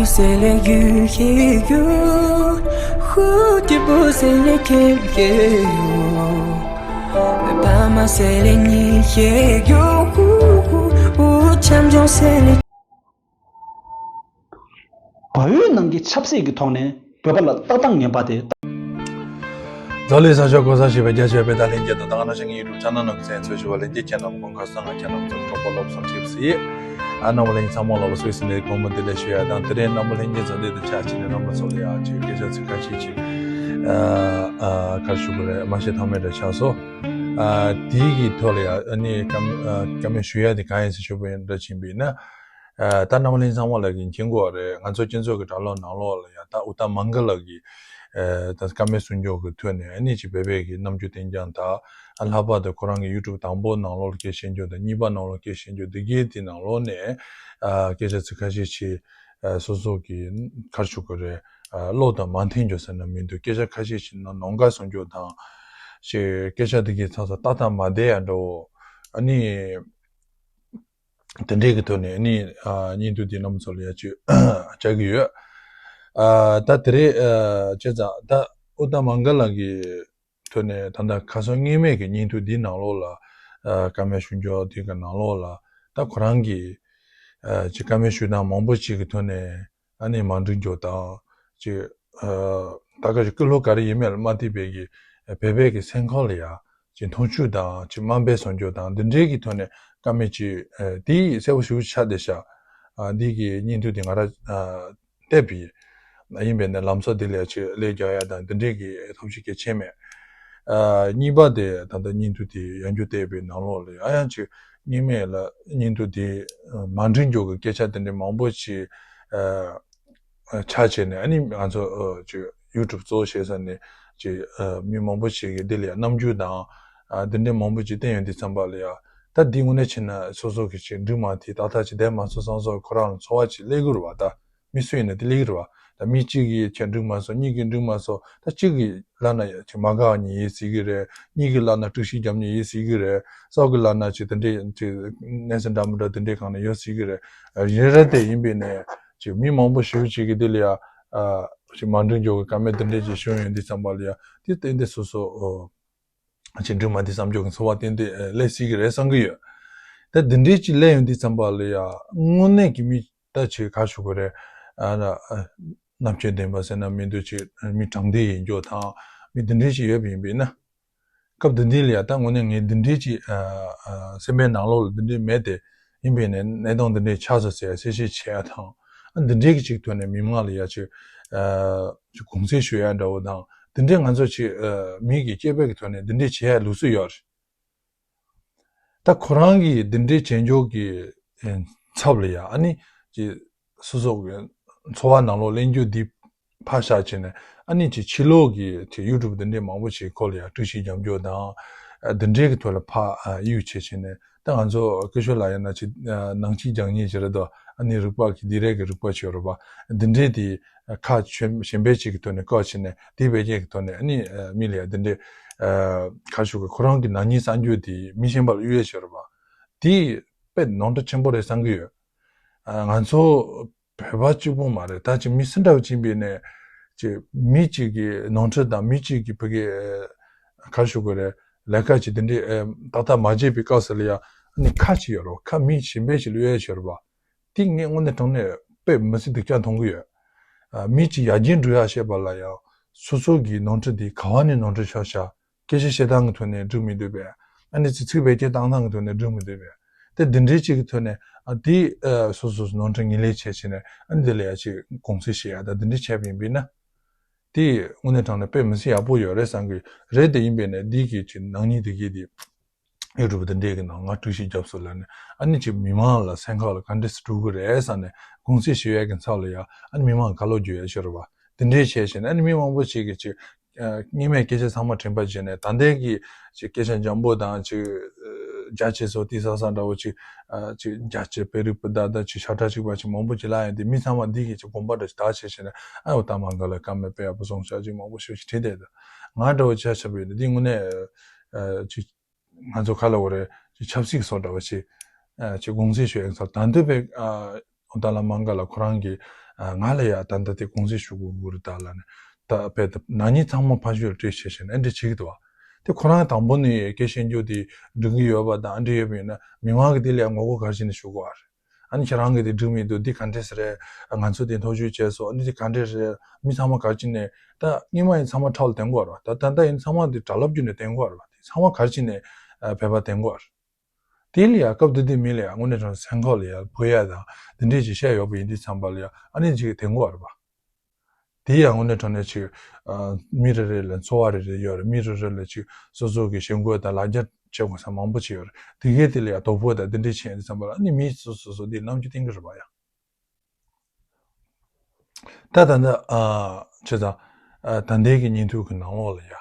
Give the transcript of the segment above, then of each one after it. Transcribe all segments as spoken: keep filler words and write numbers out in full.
C'est les yeux qui gueulent, route pour c'est les quais. Pas ma c'est les nids qui gueulent, champion c'est les བལ་ཡུལ་ནང་གི་ཆབ་སྲིད་ཀྱི་ཐོག་ནས་བོད་པ་ལ་ལྟ་སྟངས་ངན་པ་དེ། འཛམ་གླིང་ས་ཕྱོགས་གང་སར་བཞུགས་པའི་རྒྱ་ཆེ་བའི་བོད་དང་ལྷན་རྒྱས་དང་ད་ག་ནང་བཞིན་ངའི་ཡུ་ཊུབ་ཆེ་ནལ་ནང་གི་གསན་མཁན་ཚོ་ཞུ་བ་ལྷན་རྒྱས་ཁྱེད་རྣམས་དགོངས་ཁ་སང་ང་ཁྱེད་རྣམས་ཚོར་གྲོགས་པོ་སློབ་གསོ་ཁྲིད་ཟིན། ཨ་རྣམ་པ་ལྷན་རྒྱས་ཚང་མ་ལ་ལ་སོ་སོའི་ནས་དགོངས་པ་འདི་ལས་ཞུ་ཡ་དང་དེ་རིང་རྣམ་པ་ལྷན་རྒྱས་ཚོ་འདི་དང་ཆ་ཆེ་ནས་རྣམ་པ་ཚོ་ལ་ཡ་ཅིག་སྐད་ཆ་ཚིག་ཁ་ཤས་ཅིག་ཨ་ཨ་ག་རེ་ཞུ་དགོས་རེད། མ་བཤད་ཐབས་མེད་འདྲ་ཆགས་སོང་། ཨ་དེའི་གི་ཐོག་ལ་ཡ་ཨ་ནི་བཀའ་མོལ་ཞུ་ཡ་དེ་གང་ཡིན་ཟེར་ཞུ་བ་ཡིན་འདྲ་ཕྱིན་པ་ཡིན་ན། ཨ་ད་རྣམ་པ་ལྷན་རྒྱས་ཚང་མ་ལ་གི་མཁྱེན་གྱི་ཡོད་རེད། ང་ཚོ་སྤྱི་ཚོགས་ཀྱི་དྲ་ལམ་ནང་ལོགས་ལ་ཡ་ད་ཨུ་ཏམ་མང་ག་ལ་གི་ཨ་ད་བཀའ་མོལ་གསུང་རྒྱུ་གི་ཐོག་ནས་ཨ་ནི་ཅིག་བོད་པའི་གི་རྣམ་འགྱུར་བསྟན་རྐྱང་དང་། ཨ་ལྷག་པར་དུ་ཁོ་རང་གི་ཡུ་ཊུབ་དང་པོ་ནང་ལོགས་ལ་སྐད་བཤད་རྒྱུ་དང་གཉིས་པ་ནང་ལོགས་སྐད་བཤད་རྒྱུ་འདི་གའི་དེ་ནང་ལོགས་ནས་ཨ་སྐད་ཆ་ཚིག་ཁ་ཤས་ཅིག་ཨ་སོ་སོ་གི་ག་རེ་ཞུ་དགོས་རེད། ཨ་བློ་དང་མ་མཐུན་རྒྱུ་ཟེར་ན་མི་འདུག་སྐད་ཆ་ཁ་ཤས་ཤིག་ནང་ནོངས་ཀ་གསུང་རྒྱུ་དང་། ཞེས་སྐད་ཆ་འདི་གའི་ཚང་ས་ཏག་ཏག་མ་བསྡད་ཡ་འདྲ་བོ། ཨ་ནི། དེ་འདྲའི་གི་ཐོག་ནས་ནི་ཨ་བརྙན་ཐུང་འདི་རྣམ་པ་ཚོ་ལ་ཡ་ཅིག་བཅར་གི་ཡོད། ཨ་ད་དེ་རེད། ཨ་བྱས་ཙང་ད་ཨུ་ཏམ་མང་ག་ལ་གི་ཐོག་ནས་ད་ལྟ་ཁ་སང་སྔོན་མའི་གི་བརྙན་ཐུང་འདི་ནང་ལོགས་ལ་ཨ་བཀའ་མོལ་ཞུ་རྒྱུ་དེ་གི་ནང་ལོགས་ལ་ད་ཁོ་རང་གི་ཨ་ཅིག་བཀའ་མོལ་ཞུ་སྟངས་མང་པོ་ཅིག་གི་ཐོག་ནས་ཨ་ནི་མ་འགྲིག་རྒྱུ་དང་ཅིག་ཨ་ད་ག་ཅིག་ཀུན་སློང་ག་རེ་ཡིན་མིན་ལ་མ་ལྟོས་པའི་གི་བོད་པའི་གི་སེམས་ཁམས་ལ་ཡ་ཅིག་མཐོང་ཆུང་དང་ཅིག་དམའ་འབེབས་བཟོ་རྒྱུ་དང་འདི་འདྲའི་གི་ཐོག་ནས་བཀའ་མོལ་ཅིག་ཨ་དེ་གསལ་པོ་ཞེ་པོ་ཆགས་བསྡད་ཤག་ཨ་འདི་གི་བརྙན་ཐུང་དེ་ང་རང་ཨ་བལྟས་པ་ཡིན། ཡིན་པས་ན་ལམ་སང་འདི་ལ་ཡ་ཅིག་ལན་རྒྱག་ཡ་དང་འདི་འདྲའི་གི་ཐབས་ཤེས་གལ་ཆེན་མེད། ཨ་གཉིས་པ་དེ་ད་ལྟ་བརྙན་ཐུང་དེ་ཡང་བསྐྱར་བལྟས་པའི་ནང་ལོགས་ལ་ཡ་ཡང་ཅིག་སྔོན་མ་ལ་བརྙན་ཐུང་དེ་མ་འགྲིག་རྒྱུ་གི་སྐད་ཆ་དེ་འདྲའི་མང་པོ་ཅིག་ཨ་ཆགས་བྱས་ནས་ཨ་ནི་ང་ཚོ་ཨ་ཅིག་ཡུ་ཊུབ་གཙོ་བོ་བྱས་ས་ནས་ཅིག་ཨ་མི་མང་པོ་ཞིག་གིས་འདི་ལ་ཡ་རྣམ་འགྱུར་དང་ཨ་འདི་འདྲའི་མང་པོ་ཅིག་བསྟན་ཡོང་དུས་ཙམ་པ་ལ་ཡ་ད་འདི་དངོས་གནས་བྱས་ན་སོ་སོ་གི་ཅིག་འགྲིག་མ་ཐེབས་ཏག་ཏག་ཅིག་བསྡད་མ་སོང་བསམ་སོང་ཁོ་རང་ལ་ཚོར་བ་ཅིག་སླེབས་ཀྱི་རེད་བ། ད་མི་སུ་ཡིན་ན་དེ་སླེབས་ཀྱི་རེད་བ། ད་མི་གཅིག་གིས་ཁྱེད་འགྲིག་མ་སོང་། གཉིས་ཀྱིས་འགྲིག་མ་སོང་། ད་གཅིག་གིས་ལབ་ན་ཡ་ཅིག་མ་དགའ་མཁན་ཡོད་སྲིད་ཀྱི་རེད། གཉིས་ཀྱིས་ལབ་ན་དཀྲུག་ཤིང་རྒྱབ་མཁན་ཡོད་སྲིད་ཀྱི་རེད། གསུམ་གྱིས་ལབ་ན་ཅིག་དེ་འདྲའི་ཅིག་གནས་ཚུལ་འདྲ་མི་འདྲ་དེ་འདྲའི་སྒང་ནས་ཡོད་སྲིད་ཀྱི་རེད། རེ་རེ་དེ་ཡིན་པས་ནས་ཅིག་མི་མང་པོ་ཞེ་པོ་ཅིག་གིས་འདི་ལ་ཡ་ཨ་ཅིག་མ་འགྲིག་རྒྱུ་གི་བཀའ་མོལ་དེ་འདྲས་ཅིག་ཞུ་ཡོང་དུས་ཙམ་པ་ལ་ཡ་དེ་ཏན་ཏན་སོ་སོ་ཨོ་ཅིག་འགྲིག་མ་བསྡད་བསམ་རྒྱུ་གི་ཚོར་བ་ཏན་ཏན་ཨ་སླེབས་སྲིད་ཀྱི་རེད་བསམ་གྱི་ཡོད། ད་འདི་འདྲས་ཅིག་སླེབས་ཡོང་དུས་ཙམ་པ་ལ་ཡ་དངོས་གནས་ཀྱི་མི་ད་ཅིག་ག་རེ་ཞུ་དགོས་རེད། ཨ་ན་ཨ་རྣམ་དཔྱོད་ལྡན་པ་ཟེར་ན་མི་འདུག་ཅིག་མི་དྲང་བདེན་ཡིན་རྒྱུ་དང་མི་འདི་འདྲས་ཅིག་ཡོད་པ་ཡིན་པས་ན། སྐབས་དེ་འདི་ལ་ཡ་ད་དངོས་གནས་ངས་འདི་འདྲས་ཅིག་ཨ་ཨ་སེམས་པའི་ནང་ལོགས་ལ་འདི་འདྲས་མེད་དེ། ཡིན་པས་ནས་གནས་སྟངས་འདི་འདྲས་ཆགས་སོང་ཟེར་གསལ་བཤད་བྱེད་ཡ་དང་། ཨ་འདི་འདྲས་ཀྱི་ཅིག་ཐོག་ནས་མི་མང་ལ་ཡ་ཅིག་ཨ་ཅིག་དགོངས་སེལ་ཞུ་ཡ་འདྲ་བོ་དང་འདི་འདྲས་ང་ཚོ་ཅིག་ཨ་མི་གི་སྐྱེས་པའི་གི་ཐོག་ནས་འདི་འདྲས་བྱེད་ཡ་ལུགས་སྲོལ་ཡོད་རེད། ད་ཁོ་རང་གིས་འདི་འདྲའི་བྱེད་འཇོག་གི་ཨེ་ཚབ་ལ་ཡ་ཨ་ནི་ཅིག་སོ་སོ་གི་འཚོ་བ་ནང་ལོགས་གླེང་རྒྱུ་འདི་ཕར་བཞག་བྱས་ནས་ཨ་ནི་ཅིག་ཕྱི་ལོགས་ཀྱི་ཅིག་ཡུ་ཊུབ་འདི་འདྲའི་མང་པོ་ཞིག་ཁོ་ལ་ཡ་དཀྲུག་ཤིང་རྒྱབ་འཇོག་དང་ཨ་འདི་འདྲའི་གི་ཐོག་ལ་ཕར་ཨ་གཡུག་བྱས་བྱས་ནས་ད་ང་ཚོ་སྐུ་ཞབས་ལགས་ཡིན་ན་ཅིག་ཨ་ནང་ཆིངས་རྒྱག་མཁན་ཞིག་རེད་དོ། ཨ་ནི་རིག་པ་གི་འདི་རེད་གི་རིག་པ་ཞིག་ཡོད་རེད་པ། འདི་འདྲའི་དེ་ཁ་གཞན་པའི་ཅིག་གི་ཐོག་ནས་བཀག་བྱས་ནས་དེ་བེད་སྤྱད་ཀྱི་ཐོག་ནས་ཨ་ནི་ཨ་མི་ལ་ཡ་འདི་འདྲའི་ཨ་ག་རེ་ཞུ་དགོས། ཁོ་རང་གི་ནག་ཉེས་བསགས་རྒྱུ་དེ་མི་གཞན་པ་ལ་གཡུག་ཡས་ཤོར་བ། དེ་དཔེ་ནོར་འཁྲུལ་ཆེན་པོ་རེད་བསམ་གྱི་ཡོད། ཨ་ང་ཚོ་བོད་པ་གཅིག་པུ་མ་རེད། ད་ཅིག་མི་སུ་འདྲ་བ་ཅིག་ཡིན་པས་ནས་ཅིག་མི་གཅིག་གི་ནོར་འཁྲུལ་དང་མི་གཅིག་གི་ཕ་གི་ཨ་ག་རེ་ཞུ་དགོས་རེད། ལས་ཀ་ཅིག་དེ་འདྲའི་ཨ་ཏག་ཏག་མ་བྱས་པའི་སྐབས་སུ་ལ་ཡ་ཨ་ནི་ཁ་ཅིག་ཡོད་རེད། ཁ་མི་གཞན་པས་ཅིག་གཡུག་ཡས་ཤོར་བ། དེ་ངས་དངོས་གནས་དྲང་གནས་དཔེ་མི་སྲིད་སྡུག་ཅག་མཐོང་གི་ཡོད། ཨ་མི་གཅིག་ཡར་རྒྱས་འགྲོ་ཡག་བཤད་པ་ལ་ཡང་སོ་སོ་གི་ནོར་འཁྲུལ་དེ་ག་བ་ནས་ནོར་འཁྲུལ་ཤོར་ཤག་སྐད་ཆ་བཤད་སྟངས་ཀྱི་ཐོག་ནས་འགྲིག་མི་འདུག་པས། ཨ་ནི་ཚིག་ཚིག་བེད་སྤྱོད་བཏང་སྟངས་ཀྱི་ཐོག་ནས་འགྲིག་མི་འདུག་པས། དེ་འདི་འདྲའི་གཅིག་གི་ཐོག་ནས་ཨ་དེ་ཨ་སོ་སོ་སོ་ནོར་འཁྲུལ་ངོས་ལེན་བྱས་བྱས་ནས་ཨ་ནི་དེ་ལ་ཡང་ཅིག་དགོངས་སེལ་བྱེད་ཡག་ད་འདི་འདྲ་བྱས་པ་ཡིན་པས་ན། དེ་དངོས་གནས་དྲང་གནས་དཔེ་མི་སྲིད་ཡག་པོ་ཡོད་རེད་བསམ་གི་རེད། དེ་ཡིན་པས་ན་འདི་གི་ཅིག་ནག་ཉེས་དེ་གི་དེ། ཡུ་ཊུབ་དེ་འདྲས་ཀྱི་ནང་ང་དཀྲུག་ཤིང་བརྒྱབ་སོང་ལབ་ནས་ཨ་ནི་ཅིག་མི་མང་ལ་སེམས་ཁམས་ལ་ག་འདྲས་སེ་འགྲོ་གི་རེད་བསམ་ནས་དགོངས་སེལ་ཞུ་ཡས་ཀྱི་ཚབ་ལ་ཡ་ཨ་ནི་མི་མང་ག་ལོག་རྒྱུ་ཡ་ཤོར་བ་དེ་འདྲས་བྱས་བྱས་ནས་ཨ་ནི་མི་མང་པོ་ཅིག་གིས་ཅིག་སྔོན་མའི་སྐད་ཆ་ཚང་མ་དྲན་པ་བརྗེད་ནས་ད་ལྟའི་གི་ཅིག་སྐད་ཆ་འཇམ་པོ་དང་ཅིག་རྒྱ་ཆེ་སོ་ཏི་ས་ས་འདྲ་བོ་ཅིག་ཅིག་རྒྱ་ཆེ་པེ་རི་པུ་ད་ད་ཅིག་ཤ་ཁྲག་གཅིག་པ་ཅིག་མང་པོ་ཅིག་ལ་ཡང་དེ་མི་ཚང་མ་འདི་གི་ཅིག་དགོངས་པ་འདྲ་ཅིག་དག་བྱས་བྱས་ནས་ཨ་འོ་ད་མ་འགའ་ལ་བཀའ་མོལ་དཔེ་ཡག་པོ་སོང་ཤག་ཅིག་མང་པོ་ཞིག་ཅིག་བྲིས་བསྡད་འདུག་ང་འདྲ་བོ་ཆ་ཆ་བོས་འདི་དངོས་གནས་ཅིག་ང་ཚོ་ག་ལ་འོ་རེད། ཅིག་ཆབ་སྲིད་བཟོ་འདྲ་བ་ཞིག་ཨ་ཅིག་དགོངས་སེལ་ཞུ་ཡག་ཚོར་ད་འདོད་པའི་ཨ་ཨོ་ད་ལ་མང་ག་ལ་ཁོ་རང་གི་ ཨ། ང་ལ་ཡ་ད་ལྟ་དེ་དགོངས་སེལ་ཞུ་དགོས་ཀྱི་རེད་ད་ལབ་ནས། ད་དཔེ་ད་ནག་ཉེས་ཚང་མ་ཕར་ཞོག་ལ་སྤྲད་བྱས་བྱས་ནས་ཨ་འདྲ་བྱེད་ཀྱི་འདུག་བ། དེ་ཁོ་རང་དང་པོ་ནས་སྐད་བཤད་རྒྱུ་དེ་འགྲིག་གི་ཡོད་པ་དང་ཨ་འདྲ་ཡོད་པ་ཡིན་ན་མི་མང་གིས་དེ་ལ་ཡ་ངོ་རྒོལ་ག་རེ་བྱས་ནས་ཞུ་དགོས་བ་རེད། ཨ་ནི་ཁྱེད་རང་གིས་དེ་འགྲིག་མི་འདུག་འདི་ག་འདྲས་རེད། ང་ཚོས་དེ་ཐག་གཅོད་བྱས་སོང་། ཨ་ནི་དེ་ག་འདྲས་རེད། མི་ཚང་མ་ག་རེ་བྱས་ནས་ད་སྔོན་མ་ཡིན་ཚང་མ་ཁྲག་ལ་དེང་དགོས་རེད་བ། ད་ད་ལྟ་ཡིན་ཚང་མ་དེ་གྲྭ་རླབས་བརྒྱུད་ནས་དེང་དགོས་རེད་བ། དེ་ཚང་མ་ག་རེ་བྱས་ནས་ཨ་བོད་པ་དེང་དགོས་རེད། དེ་ལ་ཡ་སྐབས་དེ་དུས་མི་ལ་ཡ་དངོས་གནས་དྲང་སེམས་ཁོག་ལ་ཡ་བུ་ཡ་དང་དེ་འདྲས་ཅིག་བཤད་ཡོད་པ་ཡིན་དུས་ཙམ་པ་ལ་ཡ་ཨ་ནི་ཅིག་དེང་དགོས་རེད་པ། དེ་ཡ་དངོས་གནས་དྲང་གནས་ཅིག་ཨ། མི་རེ་རེ་ལ་འཚོ་བ་རེ་རེ་ཡོད་རེད། མི་རེ་རེ་ལ་ཅིག་སོ་སོ་གི་ཞེན་ཁོག་དང་ལ་རྒྱ་བྱེད་དགོས་ས་མང་པོ་ཅིག་ཡོད་རེད། དེ་གའི་དེ་ལ་ཡ་དོ་ཕོག་དང་དེ་འདྲས་བྱས་ཡིན་དུས་ཙམ་པ་ལ་ཨ་ནི་མི་སོ་སོ་སོ་སོ་དེ་རྣམ་འགྱུར་བསྟན་གྱི་རེད་པ་ཡ། ད་ད་ལྟ་ཨ། བྱས་ཙང་ཨ། ད་ལྟའི་གི་བརྙན་ཐུང་གི་ནང་ལོགས་ལ་ཡ།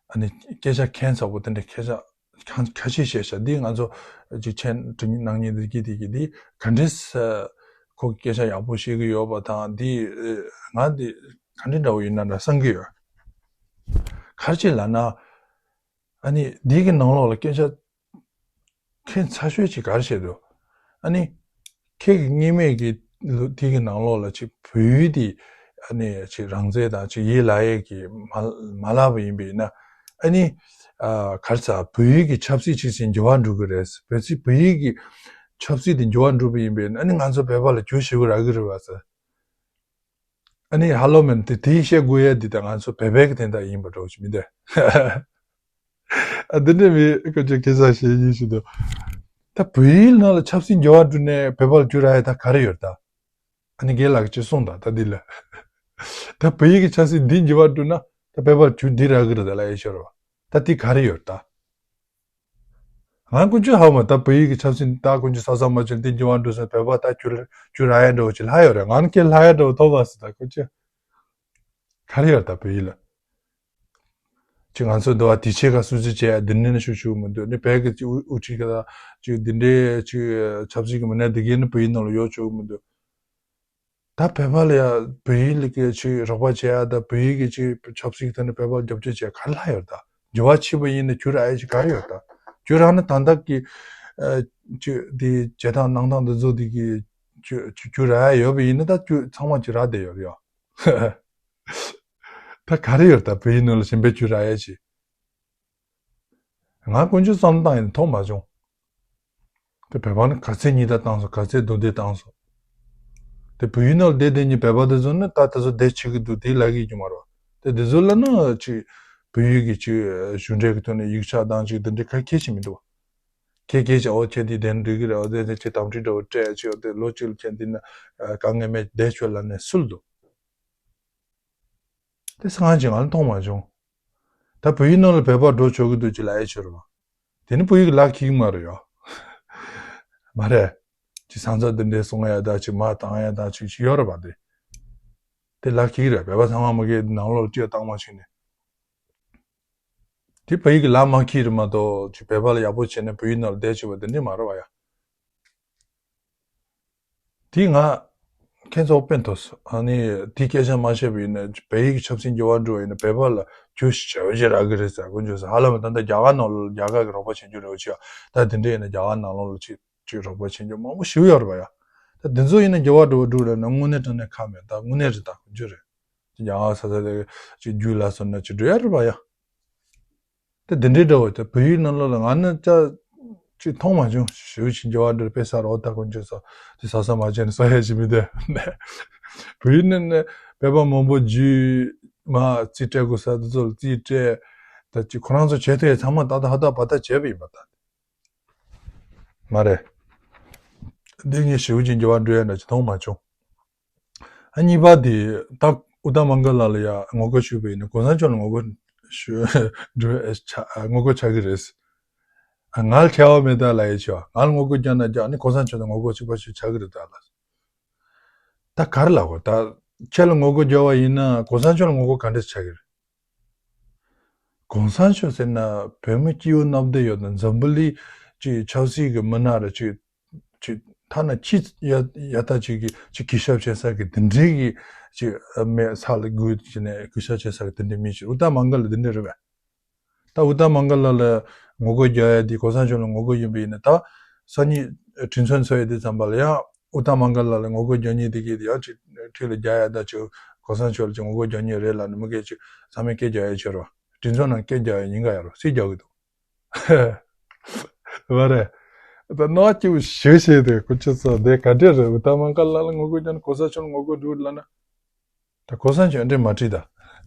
ཨ་ནི་སྐད་ཆ་ཁྱད་མཚར་པོ་དེ་འདྲ་སྐད་ཆ་ཁ་ཁ་ཤས་བཤད་ཤག་འདི་ང་ཚོ་ཅིག་མཆན་འབྲི་གནང་མཁན་འདི་གི་དེ་གི་འདི་ག་འདྲས་ཁོ་གི་སྐད་ཆ་ཡག་པོ་བཤད་གི་ཡོད་པ་དང་འདི་ང་འདི་ག་འདྲས་འདྲ་བོ་ཡིན་ན་འདྲ་བསམ་གི་ཡོད། ག་རེ་བྱས་ལབ་ན། ཨ་ནི་འདི་གི་ནང་ལོགས་ལ་སྐད་ཆ་ཁྱད་མཚར་ཤོས་ཅིག་ག་རེ་བཤད་འདུག་ཨ་ནི་ཁྱེད་ཀྱི་སྔོན་མའི་གི་ལོ་དེ་གི་ནང་ལོགས་ལ་ཅིག་བོད་ཡིག་དེ་ཨ་ནི་ཅིག་རང་བཙན་དང་ཅིག་ཡིད་ལ་ཡས་ཀྱི་མ་མ་ལབ་པ་ཡིན་པས་ན། ཨ་ནི་ཨ་ག་རེ་ཟ་བོད་ཡིག་གི་ཆབ་སྲིད་ཅིག་ཅིག་འགྱུར་བ་འགྲོ་གི་རེད། བོད་སྲིད་བོད་ཡིག་གི་ཆབ་སྲིད་དེ་འགྱུར་བ་འགྲོ་བ་ཡིན་པས་ན་ཨ་ནི་ང་ཚོ་བོད་པ་ལ་གྱོང་ཞེ་པོ་རག་གི་རེད་བ་ཟེར། ཨ་ནི་ཧ་ལོ་མེན་དེ་དེའི་བཤད་དགོས་ཡ་འདི་ད་ང་ཚོ་བོད་པའི་གི་དོན་དག་ཡིན་པ་འདྲ་བོ་ཞིག་མི་འདུག་ཨ་འདི་འདྲ་མི་ཁོ་ཚོས་སྐད་ཆ་བཤད་ཡིན་ཞིག་འདུག་ད་བོད་ཡིག་ནང་ལ་ཆབ་སྲིད་འགྱུར་བ་འགྲོ་ནས་བོད་པ་ལ་གྱོང་རག་ཡ་ད་ག་རེ་ཡོད་ད། ཨ་ནི་རྒན་ལགས་ཀྱིས་གསུངས་དང་ད་འདི་ལ། ད་བོད་ཡིག་གི་ཆབ་སྲིད་འདི་འགྱུར་བ་འགྲོ་ན་ད་བོད་པ་ལ་གྱོང་འདི་རག་གི་རེད་ད་ལབ་ཡ་ཤོར་བ། ད་འདི་ག་རེ་ཡོད་ད། ང་ཀུན་སྤྱོད་ཧ་མ་ད་བོད་ཡིག་གི་ཆབ་སྲིད་ད་ཀུན་སྤྱོད་ས་ས་མ་བྱུང་དེ་འགྱུར་བ་འགྲོ་སོང་བོད་པ་ད་ཁྱོད་ཁྱོད་ར་ཡ་འགྲོ་ཅི་ལྷ་ཡོད་རེད། ང་ནི་ཁྱེད་ལྷ་ཡ་འགྲོ་ཐོབ་པ་སི་ད་ཀུན་སྤྱོད་ག་རེ་ཡོད་ད་བོད་ཡིག་ལ། ཅི་ང་ཚོ་འདི་བ་དེ་ཆེ་ག་སུ་ཚོད་བྱས་ཡ་འདི་ནས་ནི་ཤུགས་ཤུགས་མི་འདུག་ནི་བོད་ཀྱི་ཅི་དབུ་དབུ་ཁྲིད་ཀ་ད་ཅི་འདི་འདྲའི་ཅི་ཆབ་སྲིད་ཀྱི་མི་སྣ་འདི་གའི་ནི་བོད་ཡིག་ནང་ལ་ཡོད་ཆོག་གི་མི་འདུག་ད་བོད་པ་ལ་ཡ་བོད་ཡིག་ལ་གི་ཅིག་རོགས་པ་བྱེད་ཡ་ད་བོད་ཡིག་གི་ཅིག་ཆབ་སྲིད་ཐོག་ནས་བོད་པ་རྒྱབ་སྐྱོར་བྱེད་ག་རེ་ལྷག་ཡོད་ད། འགྱུར་བ་ཕྱིན་པ་ཡིན་ན་ཁྱོད་ར་ཡ་ཅིག་ག་རེ་ཡོད་ད། ཁྱོད་རང་ནི་ད་ལྟ་གི་ཨ་ཅིག་དེ་བྱེད་སྟངས་གནང་སྟངས་འདི་ཚོ་དེ་གི་ཁྱོད་ཁྱོད་ར་ཡ་ཡོད་པ་ཡིན་ན་ད་ཁྱོད་ཚང་མ་ཅིག་རག་བསྡད་ཡོད་རེད་ཡ། ད་ག་རེ་ཡོད་ད་བོད་ཡིག་ནང་ལ་གཞན་པའི་ཁྱོད་ར་ཡ་ཅིག་ང་ཀུན་སྤྱོད་བསམ་བློ་བཏང་ཡིན་མཐོང་མ་བྱུང་། དེ་བོད་པ་ནི་ག་ཚད་ཉེས་དག་བཏང་སོང་། ག་ཚད་རྡུང་རྡེག་བཏང་སོང་། དེ་བོད་ཡིག་ནང་ལ་བསྡད་བསྡད་ཉིན་བོད་པ་དེ་ཚོ་ནི་ད་དེ་ཚོ་བསྡད་བྱེད་ཀྱི་འདུག་དེ་ལབ་ཀྱི་ཡོད་མ་རེད་བ། དེ་དེ་ཚོ་ལ་ནི་ཅིག་བོད་ཡིག་གི་ཅིག་གཞུང་འབྲེལ་གྱི་ཐོག་ནས་ཡིག་ཆ་དང་ཅིག་དེ་འདྲའི་ག་གལ་ཆེ་མི་འདུག་བ། ཁྱེད་སྐད་ཆ་འོ་ཁྱེད་འདི་དེ་འགྲིག་གི་རེད། འོ་དེ་དེ་ཅིག་དམ་ཁྲིད་འདྲ་བོ་སྤྲད་ཅིག་འོ་དེ་ལོ་གཅིག་ལ་ཁྱེད་འདི་ན་དཀའ་ངལ་མེད་བསྡད་ཆོག་ལབ་ནས་སུ་ལ་འདུག་དེ་སང་ཅིག་ང་ལ་མཐོང་མ་བྱུང་། ད་བོད་ཡིག་ནང་ལ་བོད་པ་འགྲོ་ཆོག་གི་འདུག་ཅེས་ལབ་ཡ་ཆོག་རེད་བ། དེ་ནི་བོད་ཡིག་ལག་འཁྱེར་གི་མ་རེད་ཡ། མ་རེད། ཅིག་ས་མཚམས་འདི་འདྲའི་སྲུང་ཡ་ད་ཅིག་མ་བཏང་ཡ་ད་ཅིག་ཅིག་ཡོད་རེད་བ་དེ། དེ་ལག་འཁྱེར་གི་རེད། བོད་པ་ཚང་མ་མ་གི་ནང་ལོགས་ལ་ཅིག་བཏང་མ་ཕྱིན་ནས། དེ་བོད་ཡིག་གི་ལག་མ་འཁྱེར་རེད་མ་གཏོགས་ཅིག་བོད་པ་ལ་ཡག་པོ་བྱས་ནས་བོད་ཡིག་ནང་ལ་བསྡད་ཆོག་པ་དེ་འདྲ་མ་རེད་བ་ཡ། དེ་ང་ཁྱེད་ཚོ་དཔེ་མཐོང་སོང་། ཨ་ནི་དེ་སྐད་ཆ་མ་བཤད་པ་ཡིན་ན་བོད་ཡིག་ཆབ་སྲིད་འགྱུར་བ་འགྲོ་བ་ཡིན་ན་བོད་པ་ལ་ཁྱོད་ཞེ་པོ་ཅིག་རག་གི་རེད་ཟེར་དགོས་བྱུང་ཟེར། ཧ་ལམ་ད་ལྟ་རྒྱ་གར་ནང་ལ་རྒྱ་གར་གྱི་རོགས་པ་བྱེད་རྒྱུ་རེད་བ་ཆེ་བ། ད་དེ་འདྲ་ཡིན་ན་རྒྱ་གར་ནང་ལོགས་ལ་ཅིག་ཅིག་རོགས་པ་བྱེད་རྒྱུ་མང་པོ་ཞེ་པོ་ཡོད་རེད་བ་ཡ། ད་དེ་ཚོ་ཡིན་ན་འགྱུར་བ་འགྲོ་བ་འགྲོ་རེད་ན་དངོས་གནས་དྲང་གནས་ཁག་མེད། ད་དངོས་གནས་རེད། ད་དགོས་རྒྱུ་རེད། རྒྱ་གར་ས་ས་དེ་ཅིག་རྒྱུས་ལ་སོང་ན་ཅིག་འགྲོ་ཡ་རེད་བ་ཡ། དེ་འདི་འདྲའི་འདྲ་བོ་དེ་བོད་ཡིག་ནང་ལོགས་ལ་ང་ནི་ཅག་ཅིག་མཐོང་མ་བྱུང་། ཞེ་པོ་ཅིག་འགྱུར་བ་འགྲོ་དཔེ་ས་རོགས་ད་དཀོན་མཆོག་ས་དེ་ས་ས་མ་བྱས་ནས་ས་ཡ་ཞིག་མི་དེ་བོད་ཡིག་ནང་ནས་བོད་པ་མང་པོ་རྒྱུས་མ་རྩིས་སྤྲད་དགོས་ས་དེ་ཚོ་ལ་རྩིས་སྤྲད། ད་ཅིག་ཁོ་རང་ཚོ་བྱེད་ཐུབ་ཡ་ཚང་མ་ད་ལྟ་ཧ་ད་བ་ད་བྱས་པ་ཡིན་པ་ད། མ་རེད། འདི་ངས་ཞེ་པོ་ཅིག་འགྱུར་བ་འགྲོ་ཡ་འདྲ་ཅིག་མཐོང་མ་བྱུང་། ཨ་གཉིས་པ་དེ་ད་ཨུ་ཏ་མང་ག་ལ་ལ་ཡ་ངོ་རྒོལ་ཞུས་པ་ཡིན་ན་གོང་ས་མཆོག་ལ་ངོ་རྒོལ་ཞུ་འགྲོ་ཆ་ངོ་རྒོལ་ཆགས་ཀྱི་རེད། ཨ་ང་ལ་ཁྱད་པར་མེད་ད་ལབ་ཡ་ཆེ་བ། ང་ལ་ངོ་རྒོལ་རྒྱག་ན་རྒྱག་ནི་གོང་ས་མཆོག་ལ་ངོ་རྒོལ་གཅིག་པ་ཞིག་ཆགས་ཀྱི་རེད་ད་ལ། ད་ག་རེ་ལབ་དགོས། ད་ཁྱེད་ལ་ངོ་རྒོལ་རྒྱག་པ་ཡིན་ན་གོང་ས་མཆོག་ལ་ངོ་རྒོལ་ག་འདྲས་ཆགས་ཀྱི་རེད། གོང་ས་མཆོག་ཟེར་ན་བོད་མི་སྐྱིད་པོ་གནམ་བདེ་ཡོད་དང་འཛམ་བུ་གླིང་གི་ཆབ་སྲིད་ཀྱི་མི་སྣ་རེད། ཅིག་ཅིག་ཐ་ན་ཁྱི་ཡ་ཡ་ད་ཅིག་གི་ཅིག་གུས་ཞབས་བྱེད་ས་གི་དེ་འདྲའི་གི་ཅིག་མེད་ས་ལ་སྒུག་བྱས་ནས་གུས་ཞབས་བྱེད་ས་གི་དེ་འདྲའི་མི་ཅིག་ཨུ་ཏ་མང་ག་ལ་དེ་འདྲ་རེད་པས། ད་ཨུ་ཏ་མང་ག་ལ་ལ་ངོ་རྒོལ་རྒྱག་ཡ་དེ་གོང་ས་མཆོག་ལ་ངོ་རྒོལ་ཡིན་པ་ཡིན་ན་ད་སང་ཉིན་དྲིན་གསོ་འཚོལ་ཡ་དེ་ཙམ་པ་ལ་ཡང་ ཨུ་ཏ་མང་ག་ལ་ལ་ངོ་རྒོལ་རྒྱག་མཁན་དེ་གིས་ཡང་ཁྲི་ཁྲི་ལ་རྒྱག་ཡ་ད་ཅིག་གོང་ས་མཆོག་ལ་ཅིག་ངོ་རྒོལ་རྒྱག་མཁན་རེད་ལབ་ནས་མི་སྐད་ཅིག་ཚང་མས་སྐད་རྒྱག་ཡ་བྱེད་རོགས། གྲོས་ཚོགས་ནང་སྐད་རྒྱག་ཡ་ཉེན་ཁ་ཡོད་རོགས། སུས་རྒྱག་གི་འདུག་བ་རེད། ད་ནག་སྐྱིད་པོ་ཞེ་ཞེ་དེ་ཁོ་ཆུ་ཚོད་དེ་ག་འདྲས་རེད། ཨུ་ཏ་མང་ག་ལ་ལ་ངོ་རྒོལ་རྒྱག་ནས་གོང་ས་མཆོག་ངོ་རྒོལ་འགྲོ་ལབ་ན། ད་གོང་ས་མཆོག་འདྲེ་མ་བྲིས་ད།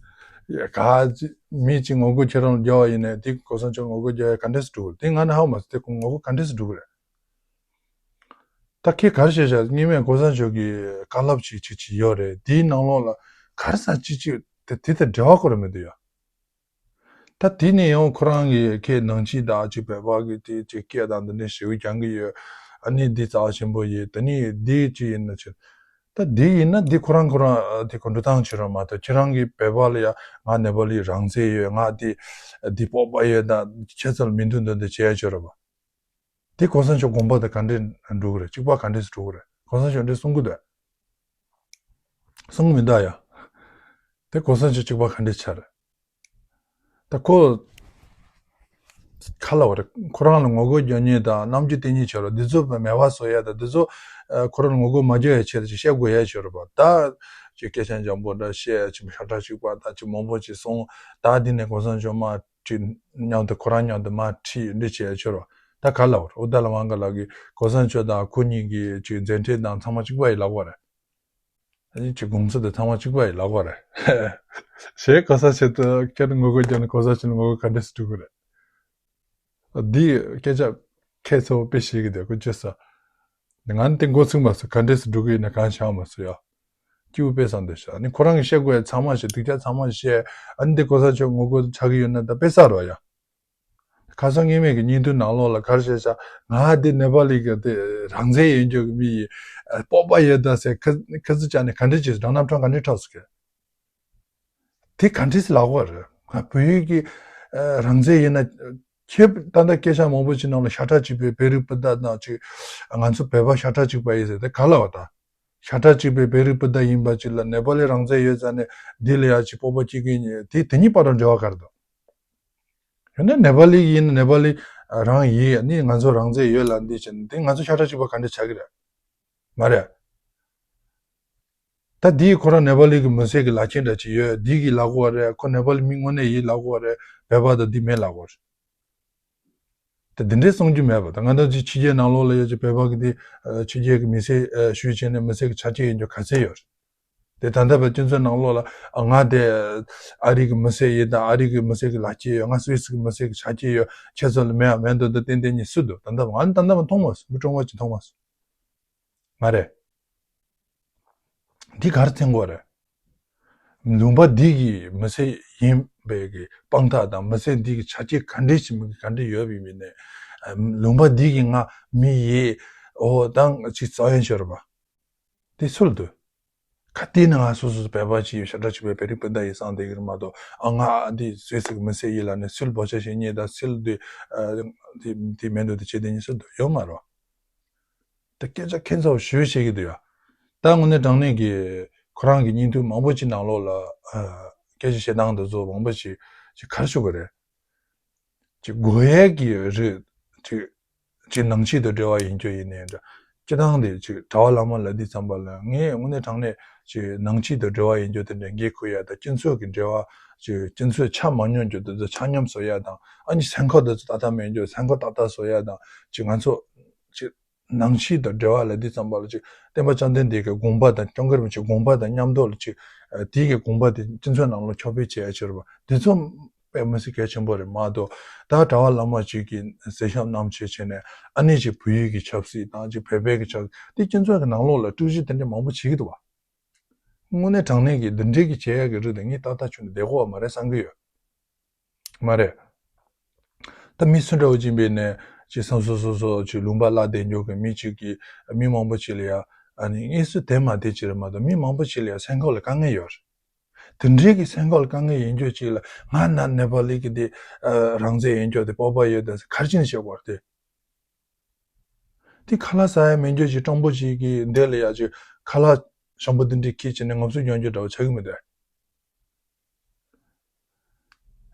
ཡ་ག་ཅི་མི་གཅིག་ངོ་རྒོལ་ཁྱེད་རང་ལ་རྒྱག་པ་ཡིན་ནས་དེ་གོང་ས་མཆོག་ངོ་རྒོལ་རྒྱག་ཡ་ག་འདྲས་སུ་འགྲོ་གི་རེད། དེ་ང་ནི་ཧ་མ་སོང་། དེ་ཁོ་ངོ་རྒོལ་ག་འདྲས་སུ་འགྲོ་གི་རེད། ད་ཁྱེད་ག་རེ་བཤད་བཞག་སྔོན་མའི་གོང་ས་མཆོག་གི་བཀའ་སློབ་ཅིག་ཅིག་ཅིག་ཡོད་རེད། དེའི་ནང་ལོགས་ལ་ག་རེ་ཟེར་ཅིག་ཅིག་དེ་དེ་དང་འབྲེལ་བ་ཁོ་རང་མི་འདུག་ཡ། ད་དེ་ནས་ཡང་ཁོ་རང་གི་ཁྱེད་ནང་ཆོས་དང་ཅིག་བོད་པ་གི་དེ་ཅིག་སྐད་དང་འདི་འདྲའི་ཞེ་པོ་སྦྱང་གི་ཡོད། ཨ་ནི་འདི་རྩ་བ་ཆེན་པོ་ཡིན། ད་ནི་འདི་ཅིག་ཡིན་ན་ཅིག་ད་འདི་ཡིན་ན་འདི་ཁོ་རང་ཁོ་རང་དེ་གོ་འགྲོ་སྟངས་བྱེད་རོགས་མ་གཏོགས། ཁྱེད་རང་གི་བོད་པ་ལ་ཡ་ང་ནེ་པ་ལི་རང་བཙན་ཡོད། ང་འདི་འདི་སྤོབས་པ་ཡོད། ད་ཁྱེད་ཚོ་ལ་མི་འདུག་འདུག་འདི་བྱེད་ཡ་བྱེད་རོགས་པ། དེ་གོང་ས་མཆོག་དགོངས་པ་དང་ག་འདྲས་འགྲོ་གི་རེད། གཅིག་པ་ག་འདྲས་སུ་འགྲོ་གི་རེད། གོང་ས་མཆོག་འདྲས་གསུང་གི་འདུག་གསུང་གི་མི་འདུག་ཡ། དེ་གོང་ས་མཆོག་གཅིག་པ་ག་འདྲས་ཆགས་རེད། ད་ཁོ་ག་ལབ་དགོས་རེད། ཁོ་རང་ལ་ངོ་རྒོལ་རྒྱག་མཁན་དང་རྣམ་འགྱུར་བསྟན་མཁན་བྱས་རོགས། འདི་ཚོ་མེད་པ་བཟོ་ཡ་དང་། འདི་ཚོ་ཁོ་རང་ལ་ངོ་རྒོལ་མ་རྒྱག་ཡ་ཆེད་དུ་ཅིག་བཤད་དགོས་ཡ་བྱས་རོགས་པ། ད་ཅིག་སྐད་ཆ་འཇམ་པོ་འདྲ་བཤད། ཅིག་ཤ་ཁྲག་གཅིག་པ་དང་ཅིག་མང་པོ་ཅིག་གསུངས། ད་འདི་ནས་གོང་ས་མཆོག་མ་ཁྲིད། མཉམ་དུ་ཁོ་རང་མཉམ་དུ་མར་ཁྲིད་འདི་བྱས་ཆོག་རོགས། ད་ག་ལབ་དགོས་རེད། ཨུ་ཏ་ལ་མང་ག་ལ་གིས་གོང་ས་མཆོག་དང་ཁོ་གཉིས་ཀྱི་ཅིག་མཛད་འཕྲིན་དང་ཚང་མ་གཅིག་པ་ཡི་ལབ་དགོས་རེད། ཨ་ནི་ཅིག་དགོངས་ཚུལ་དེ་ཚང་མ་གཅིག་པ་ཡི་ལབ་དགོས་རེད། ཞེས་གོང་ས་མཆོག་ཏུ་ཁྱེད་ངོ་རྒོལ་རྒྱག་ནས་གོང་ས་མཆོག་ངོ་རྒོལ་ག་འདྲས་སུ་འགྲོ་གི་རེད། འདི་སྐད་ཆ་ཁྱེད་ཚོ་དཔེ་ཤེས་ཀྱི་འདུག་ཁོ་ཅི་ཟེར། ང་ནི་དེ་མགོ་ཚོས་མ་སོང་། ག་འདྲས་སུ་འགྲོ་གི་ཡིན་ན་གང་ཤེས་མ་སོང་ཡ། སྐྱིད་པོ་དཔེ་བཟང་འདུག་ཤག་ཨ་ནི་ཁོ་རང་གིས་བཤད་དགོས་ཡ་ཚང་མ་བཤད། སྡུག་ཅག་ཚང་མ་བཤད། ཨ་ནི་དེ་གོང་ས་མཆོག་ངོ་རྒོལ་ཆགས་ཀྱི་ཡོད་ན་ད་དཔེ་བསགས་རོགས་ཡ། ཁ་སང་སྔོན་མའི་གི་བརྙན་ཐུང་ནང་ལོགས་ལ་ག་རེ་བཤད་ཤག་ང་འདི་ནེ་པ་ལི་གི་དེ་རང་བཙན་ཡོད་རྒྱུ་གི་མི་ཡི་སྤོབས་པ་ཡོད་ད་ཟེར། ཁ་ཁ་ཚིག་བཅག་ནས་ག་འདྲས་བྱས། སོ་ཌོ་ནལ་ཊམ་ག་འདྲས་འཁྲབ་སོང་གི། དེ་ག་འདྲས་ལབ་དགོས་རེད། ང་བོད་ཡུལ་གྱི་ཨ་རང་བཙན་ཡིན་ན། ཁྱེད་ད་ལྟ་སྐད་ཆ་མང་པོ་ཅིག་ནང་ལ་ཤ་ཁྲག་གཅིག་པའི་བོད་རིགས་སྤུན་ཟླ་དང་ཅིག་ང་ཚོ་བོད་པ་ཤ་ཁྲག་གཅིག་པ་ཡིན་ཟེར། དེ་ག་ལབ་པ་ད། ཤ་ཁྲག་གཅིག་པའི་བོད་རིགས་སྤུན་ཟླ་ཡིན་པ་ཅིག་ལ་ནེ་པ་ལི་རང་བཙན་ཡོད་ཙང་ནས་འདི་ལ་ཡ་ཅིག་སྤོབས་པ་སྐྱེ་གི་ཡིན། དེ་དེ་གཉིས་བར་དུ་འབྲེལ་བ་ག་རེ་འདུག་ཡང་ན་ནེ་པ་ལི་ཡིན་ན་ནེ་པ་ལི་རང་ཡིན། ནི་ང་ཚོ་རང་བཙན་ཡོད་ལབ་འདི་བྱས་ནས་དེ་ང་ཚོ་ཤ་ཁྲག་གཅིག་པ་ག་འདྲ་ཆགས་ཀྱི་རེད། མ་རེད། ད་འདིས་ཁོ་རང་ནེ་པ་ལི་གི་མི་སེར་གྱི་ལག་ཁྱེར་འདྲ་ཅིག་ཡོད། འདི་གིས་ལབ་དགོས་རེད། ཁོ་ནེ་པ་ལི་མི་དངོས་གནས་ཡིན་ལབ་དགོས་རེད། བོད་པ་དང་འདི་མེད་ལབ་དགོས་རེད། དེ་འདི་འདྲའི་གསུང་རྒྱུ་མེད་པ་དང་། ང་ཚོ་ཅིག་ཕྱི་རྒྱལ་ནང་ལོགས་ལ་ཡོད་ཅིག་བོད་པ་གི་དེ་ཕྱི་རྒྱལ་གི་མི་སེར་ཞུས་བྱས་ནས་མི་སེར་གྱི་ཆ་རྐྱེན་ཡིན་རྒྱུ་ག་ཚད་ཡོད་རེད། དེ་ད་ལྟ་བར་སྤྱི་ཚོགས་ནང་ལོགས་ལ་ཨ་ང་དེ་ཨ་རི་གི་མི་སེར་ཡིན་དང་། ཨ་རི་གི་མི་སེར་གྱི་ལག་ཁྱེར་ཡོད། ང་སུད་སི་གི་མི་སེར་གྱི་ཆ་རྐྱེན་ཡོད། ཁྱེད་ཚོ་ལ་མེད་མེད་འདུག་འདུག་ཏན་ཏན་ཉིད་སུ་འདུག་ད་ལྟ་ང་ད་ལྟ་བར་མཐོང་མ་སོང་། མི་གྲངས་བ་ཅིག་མཐོང་མ་སོང་། མ་རེད། འདི་ག་རེ་མཚོན་གྱི་ཡོད་རེད། ལུང་པ་འདི་གི་མི་སེར་ཡིན་པའི་གི་དཔང་རྟགས་དང་། མི་སེར་འདི་གི་ཆ་རྐྱེན་ག་འདྲས་ཞིག་མི་གི་ག་འདྲས་ཡོད་པའི་མི་ནས། ལུང་པ་འདི་གི་ང་མི་ཡིན། འོ་ད་ཅིག་རྩ་བའི་ཤོར་བ་དེ་སུ་ལ་འདུག་ག་དེ་ནི་ང་སོ་སོ་སོ་བོད་པ་ཅིག་ཡོད། ཤ་ཁྲག་གཅིག་པའི་བོད་རིགས་སྤུན་ཟླ་ཡིན་བསམ་བསྡད་ཀྱི་རེད་མ་གཏོགས། ཨ་ང་འདི་སུད་སི་གི་མི་སེར་ཡིན་ལབ་ནས་སུ་ལ་བོ་ཆ་ཞིག་རྙེད་དང་། སུ་ལ་འདི་འདི་མེད་འདུག་འདི་བྱེད་དེ་ཉིད་སུ་འདུག་ཡོད་མ་རེད། ད་སྐད་ཆ་ཁྱད་མཚར་བ་ཞེ་པོ་བཤད་ཀྱི་འདུག་ཡ། ད་དངོས་གནས་དྲང་གནས་ཀྱི་ཁོ་རང་གི་བརྙན་ཐུང་མང་པོ་ཅིག་ནང་ལོགས་ལ་ཨ་སྐད་ཆ་བཤད་སྟངས་དེ་ཚོ་མང་པོ་ཅིག་ཅིག་ག་རེ་ཞུ་དགོས་རེད། ཅིག་དགོས་ཡས་ཀྱི་རེད། ཅིག་ཅིག་ནང་ཆོས་དང་འབྲེལ་བ་ཡིན་རྒྱུ་ཡིན་ནའི་འདྲ། སྤྱིར་བཏང་དེ་ཅིག་གྲྭ་པ་བླ་མ་ལབ་དུས་ཙམ་པ་ལ་ངས་དངོས་གནས་དྲང་གནས་ཅིག་ནང་ཆོས་དང་འབྲེལ་བ་ཡིན་རྒྱུ་དེ་འདྲ་འགན་འཁུར་ཡ་དང་། སྤྱི་ཚོགས་ཀྱི་འབྲེལ་བ་ཅིག་སྤྱི་ཚོགས་ཆ་མ་སྙོམས་རྒྱུ་དེ་ཚོ་ཆ་སྙོམས་བཟོ་ཡ་དང་། ཨ་ནི་སེམས་ཁམས་དེ་ཚོ་ཏག་ཏག་མེད་རྒྱུ་སེམས་ཁམས་ཏག་ཏག་བཟོ་ཡ་དང་། ཅིག་ང་ཚོ་ཅིག་ནང་ཆོས་དང་འབྲེལ་བ་ལབ་དུས་ཙམ་པ་ལ་ཅིག་སྟོན་པ་བཅོམ་ལྡན་འདས་ཀྱི་དགོངས་པ་དང་། སྐྱབས་མགོན་རིན་པོ་ཆེའི་དགོངས་པ་དང་མཉམ་དུ་ལ་ཅིག་དེའི་གི་དགོངས་པ་དེ་སྤྱི་ཚོགས་ནང་ལ་ཁྱབ་སྤེལ་བྱེད་ཡ་ཕྱིར་བ་དེ་ཚོ་དཔེ་མི་སྲིད་གལ་ཆེན་པོ་རེད་མ་གཏོགས། ད་གྲྭ་པ་བླ་མ་ཅིག་གིས་གཟིགས་ཞིབ་རྣམ་དཔྱོད་བྱས་ནས། ཨ་ནི་ཅིག་བོད་ཡིག་གི་ཆབ་སྲིད་དང་། ཅིག་བོད་པའི་གི་ཆབ་སྲིད་དེ་སྤྱི་ཚོགས་ཀྱི་ནང་ལོགས་ལ་དཀྲུག་ཤིང་དེ་འདྲ་མང་པོ་བྱེད་ཀྱི་འདུག་བ། དངོས་གནས་དྲང་གནས་ཀྱི་འདི་འདྲའི་གི་བྱེད་ཡ་གི་རིགས་དེ་ངས་ཏག་ཏག་ཁྱོན་ནས་བསྡད་དགོས་བ་མ་རེད་བསམ་གྱི་ཡོད། མ་རེད། ད་མི་སུ་འདྲ་བོ་ཅིག་ཡིན་པའི་ནས་ཅིག་སོ་སོ་སོ་སོ་ཅིག་ལུང་པ་བརླག་བསྡད་རྒྱུ་གི་མི་ཅིག་གིས་མི་མང་པོ་ཅིག་ལ་ཡ་ཨ་ནི་དངོས་སུ་དེ་མ་དེ་ཅིག་རེད་མ་གཏོགས། མི་མང་པོ་ཅིག་ལ་ཡ་སེམས་ཁམས་ལ་དཀའ་ངལ་ཡོད་རེད། དེ་འདྲའི་གི་སེམས་ཁམས་ལ་དཀའ་ངལ་ཡིན་རྒྱུ་ཅིག་ལ་ང་ན་ནེ་པ་ལི་གི་དེ་ཨ་རང་བཙན་ཡིན་རྒྱུ་དེ་སྤོབས་པ་ཡོད་དེ་ག་རེ་བྱས་ནས་བཤད་དགོས་རེད་དེ། དེ་ཁ་ལག་ཟ་ཡ་མེད་རྒྱུ་ཅིག་སྤྲང་པོ་ཅིག་གི་འདི་ལ་ཡ་ཅིག་ཁ་ལག་ཞིམ་པོ་འདི་འདྲ་ཁྱེར་བྱས་ནས་ངོམ་སོ་རྒྱག་རྒྱུ་འདྲ་བོ་ཆགས་ཀྱི་མི་འདུག་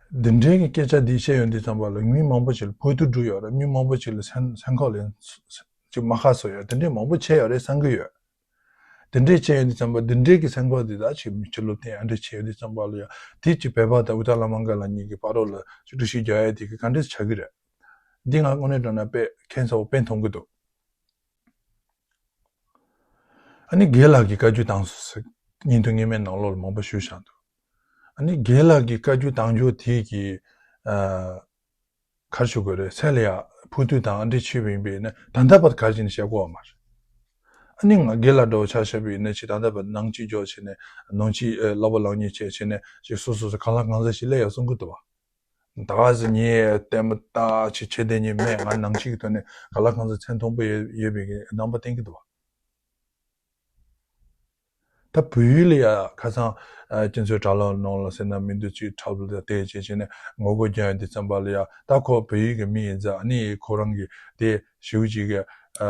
འདི་འདྲའི་གི་སྐད་ཆ་འདི་བཤད་ཡོང་དུས་ཙམ་པ་ལ་མི་མང་པོ་ཅིག་ལ་ཕོག་ཐུག་འགྲོ་ཡོད་རེད། མི་མང་པོ་ཅིག་ལ་སེམས་སེམས་ཁམས་ལ་ ཅིག་མ་ཁ་སོ་ཡ་དེ་འདྲས་མང་པོ་བྱས་ཡོད་རེད་བསམ་གི་ཡོད། དེ་འདྲས་བྱས་ཡོད་དུས་ཙམ་པ་དེ་འདྲས་ཀྱི་སེམས་ཁོག་དེ་ད་ཅིག་མི་ཕྱི་སློབ་སྟོན་ཨ་འདྲས་བྱས་ཡོད་དུས་ཙམ་པ་ལ་ཡ་དེ་ཅིག་བོད་པ་དང་ཨུ་ཏ་ལ་མང་ག་ལ་གཉིས་ཀྱི་བར་རོགས་ལ་ཅིག་འགྲུལ་བཞུད་རྒྱག་ཡ་དེ་གི་ག་འདྲས་ཆགས་ཀྱི་རེད། འདི་ང་དངོས་གནས་དྲང་ན་དཔེ་ཁྱད་མཚར་པོ་དཔེ་མཐོང་གི་འདུག་ཨ་ནི་རྒན་ལགས་ཀྱིས་བཀའ་བཀྱོན་བཏང་སོང་ཟེར་བརྙན་ཐུང་སྔོན་མའི་ནང་ལོགས་ལ་མང་པོ་ཞུས་བཞག་འདུག་ཨ་ནི་རྒན་ལགས་ཀྱིས་བཀའ་བཀྱོན་བཏང་རྒྱུ་དེ་གི་ཨ་ག་རེ་ཞུ་དགོས་རེད། ཚད་ལ་ཡ་ཕུགས་འདུན་དང་ཨ་འདྲས་ཆེ་བ་ཡིན་པས་ན་ད་ལྟ་བར་ག་རེ་བྱས་ནས་བཤད་དགོས་པ་མ་རེད། ཨ་ནི་ང་རྒན་ལགས་འདྲ་བོ་ཆ་བཞག་པ་ཡིན་ན་ཅིག་ད་ལྟ་བར་ནང་ཆོས་སྦྱོང་བྱས་ནས་ནང་ཆོས་ཨ་བསླབ་པ་བསླབ་གཉེར་བྱས་བྱས་ནས་ཅིག་སོ་སོ་སོ་གང་ལ་གང་འཚམ་ཞིག་སླེབས་ཡོད་གསུང་གི་འདུག་བ། ད་ག་ཟེ་ངས་ལྟད་མོ་ལྟ་ཅི་བྱེད་དེ་ཉིད་མེད། ང་ནང་ཆོས་ཀྱི་ཐོག་ནས་ག་ལ་གང་ཟེ་མཚན་མཐོན་པོ་ཡོད་ཡོད་པའི་གི་རྣམ་པ་བསྟན་གྱི་འདུག་བ། ད་བོད་ཡིག་ལ་ཡ་ཁ་སང་ཨ་ཁྱེད་ཚོའི་དྲ་ལམ་ནང་ལ་ཟེར་ན་མི་འདུག་ཅིག་ཁྲབ་ལ་དེ་བྱེད་བྱེད་ནས་ངོ་རྒོལ་རྒྱག་ཡོང་དུས་ཙམ་པ་ལ་ཡ་ད་ཁོ་བོད་ཡིག་གི་མི་ཡིན་ཙང་ཨ་ནི་ཁོ་རང་གི་དེ་ཞེ་པོ་ཅིག་གི་ཨ་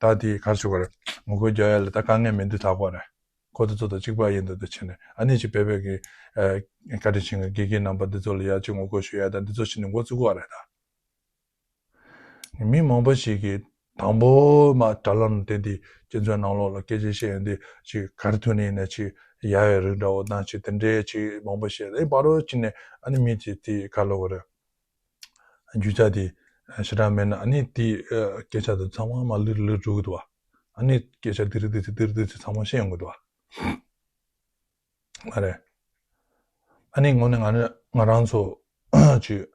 ད་དེ་ག་རེ་ཞུ་དགོས་རེད། ངོ་རྒོལ་རྒྱག་ཡ་ལ་ད་དཀའ་ངལ་མི་འདུག་ད་ཁོ་རེད། ཁོ་དེ་ཚོ་དང་གཅིག་པ་ཡིན་འདུག་དུ་བྱས་ནས་ཨ་ནི་ཅིག་བོད་པའི་གི་ཨ་བཀའ་དྲིན་ཆེན་གྱི་དགེ་རྒན་རྣམ་པ་འདི་ཚོ་ལ་ཡ་ཅིག་ངོ་རྒོལ་ཞུ་ཡ་དང་འདི་ཚོ་བྱས་ནས་འགོ་བཙུགས་པ་རེད་ད། མི་མང་པོ་ཞིག་གིས་དང་པོ་མ་དྲ་ལམ་དེ་འདི་སྤྱི་ཚོགས་ནང་ལོགས་ལ་སྐད་ཆ་བཤད་ཡོང་དུས་ཅིག་ག་རེ་ཐོན་ནས་ནས་ཅིག་ཡ་ཡ་རིགས་འདྲ་བོ་དང་ཅིག་དེ་འདྲའི་ཅིག་མང་པོ་བཤད་ཨེ་བར་རོ་ཅིག་ནས་ཨ་ནི་མི་དེ་དེ་ག་ལོ་ག་རེ། རྒྱུ་ཆ་དེ་ཞེ་དྲག་མེད་ན་ཨ་ནི་དེ་སྐད་ཆ་དེ་ཚང་མ་མ་ལུར་ལུར་འགྲོ་གི་འདུག་བ། ཨ་ནི་སྐད་ཆ་དིར་དིར་དིར་དིར་ཚང་མ་བཤད་ཡོང་གི་འདུག་བ། ཨ་རེ། ཨ་ནི་དངོས་གནས་ང་ནི་ང་རང་ཚོ་ཅིག་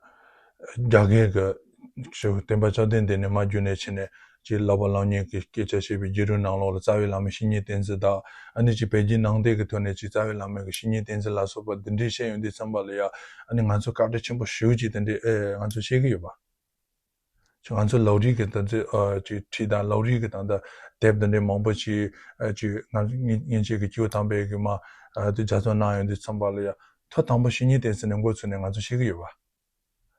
རྒྱ་སྐད་ཀྱི་ཞུ་བསྟན་པ་བཅའ་དོན་དེ་ནས་མ་བརྒྱུད་ནས་ཕྱིན་ནས་ཅིག་བསླབ་པ་བསླབ་གཉེར་གྱི་སྐད་ཆ་བཤད་པའི་བརྒྱུད་རིམ་ནང་ལོགས་ལ་རྩ་བའི་བླ་མའི་བཤེས་གཉེན་བསྟེན་ཚུལ་དང་ཨ་ནི་ཅིག་བོད་བརྒྱུད་ནང་བསྟན་གྱི་ཐོག་ནས་ཅིག་རྩ་བའི་བླ་མའི་བཤེས་གཉེན་བསྟེན་ཚུལ་ལ་སོགས་པ་འདི་འདྲའི་བཤད་ཡོང་དུས་ཙམ་པ་ལ་ཡ་ཨ་ནི་ང་ཚོ་བཀའ་དྲིན་ཆེན་པོ་ཞེ་པོ་ཅིག་དེ་འདྲའི་ཨེ་ང་ཚོ་བཤད་ཀྱི་ཡོད་པ། ཅིག་ང་ཚོ་ལོ་རེ་གི་ད་ཚོད་ཨ་ཅིག་ཁྲིད་དང་ལོ་རེ་གི་ད་ལྟ་དེབ་འདི་འདྲའི་མང་པོ་ཅིག་ཨ་ཅིག་ང་ཚོ་སྔན་ཆད་ཀྱི་སྐྱེས་བུ་དམ་པའི་གི་མ་ཨ་དེ་ལྗགས་རྩོམ་གནང་ཡོང་དུས་ཙམ་པ་ལ་ཡ་ཐོག་དང་པོ་བཤེས་གཉེན་བསྟེན་ཚུལ་ནས་འགོ་ཚུགས་ནས་ང་ཚོ་བཤད་ཀྱི་ཡོད་པ།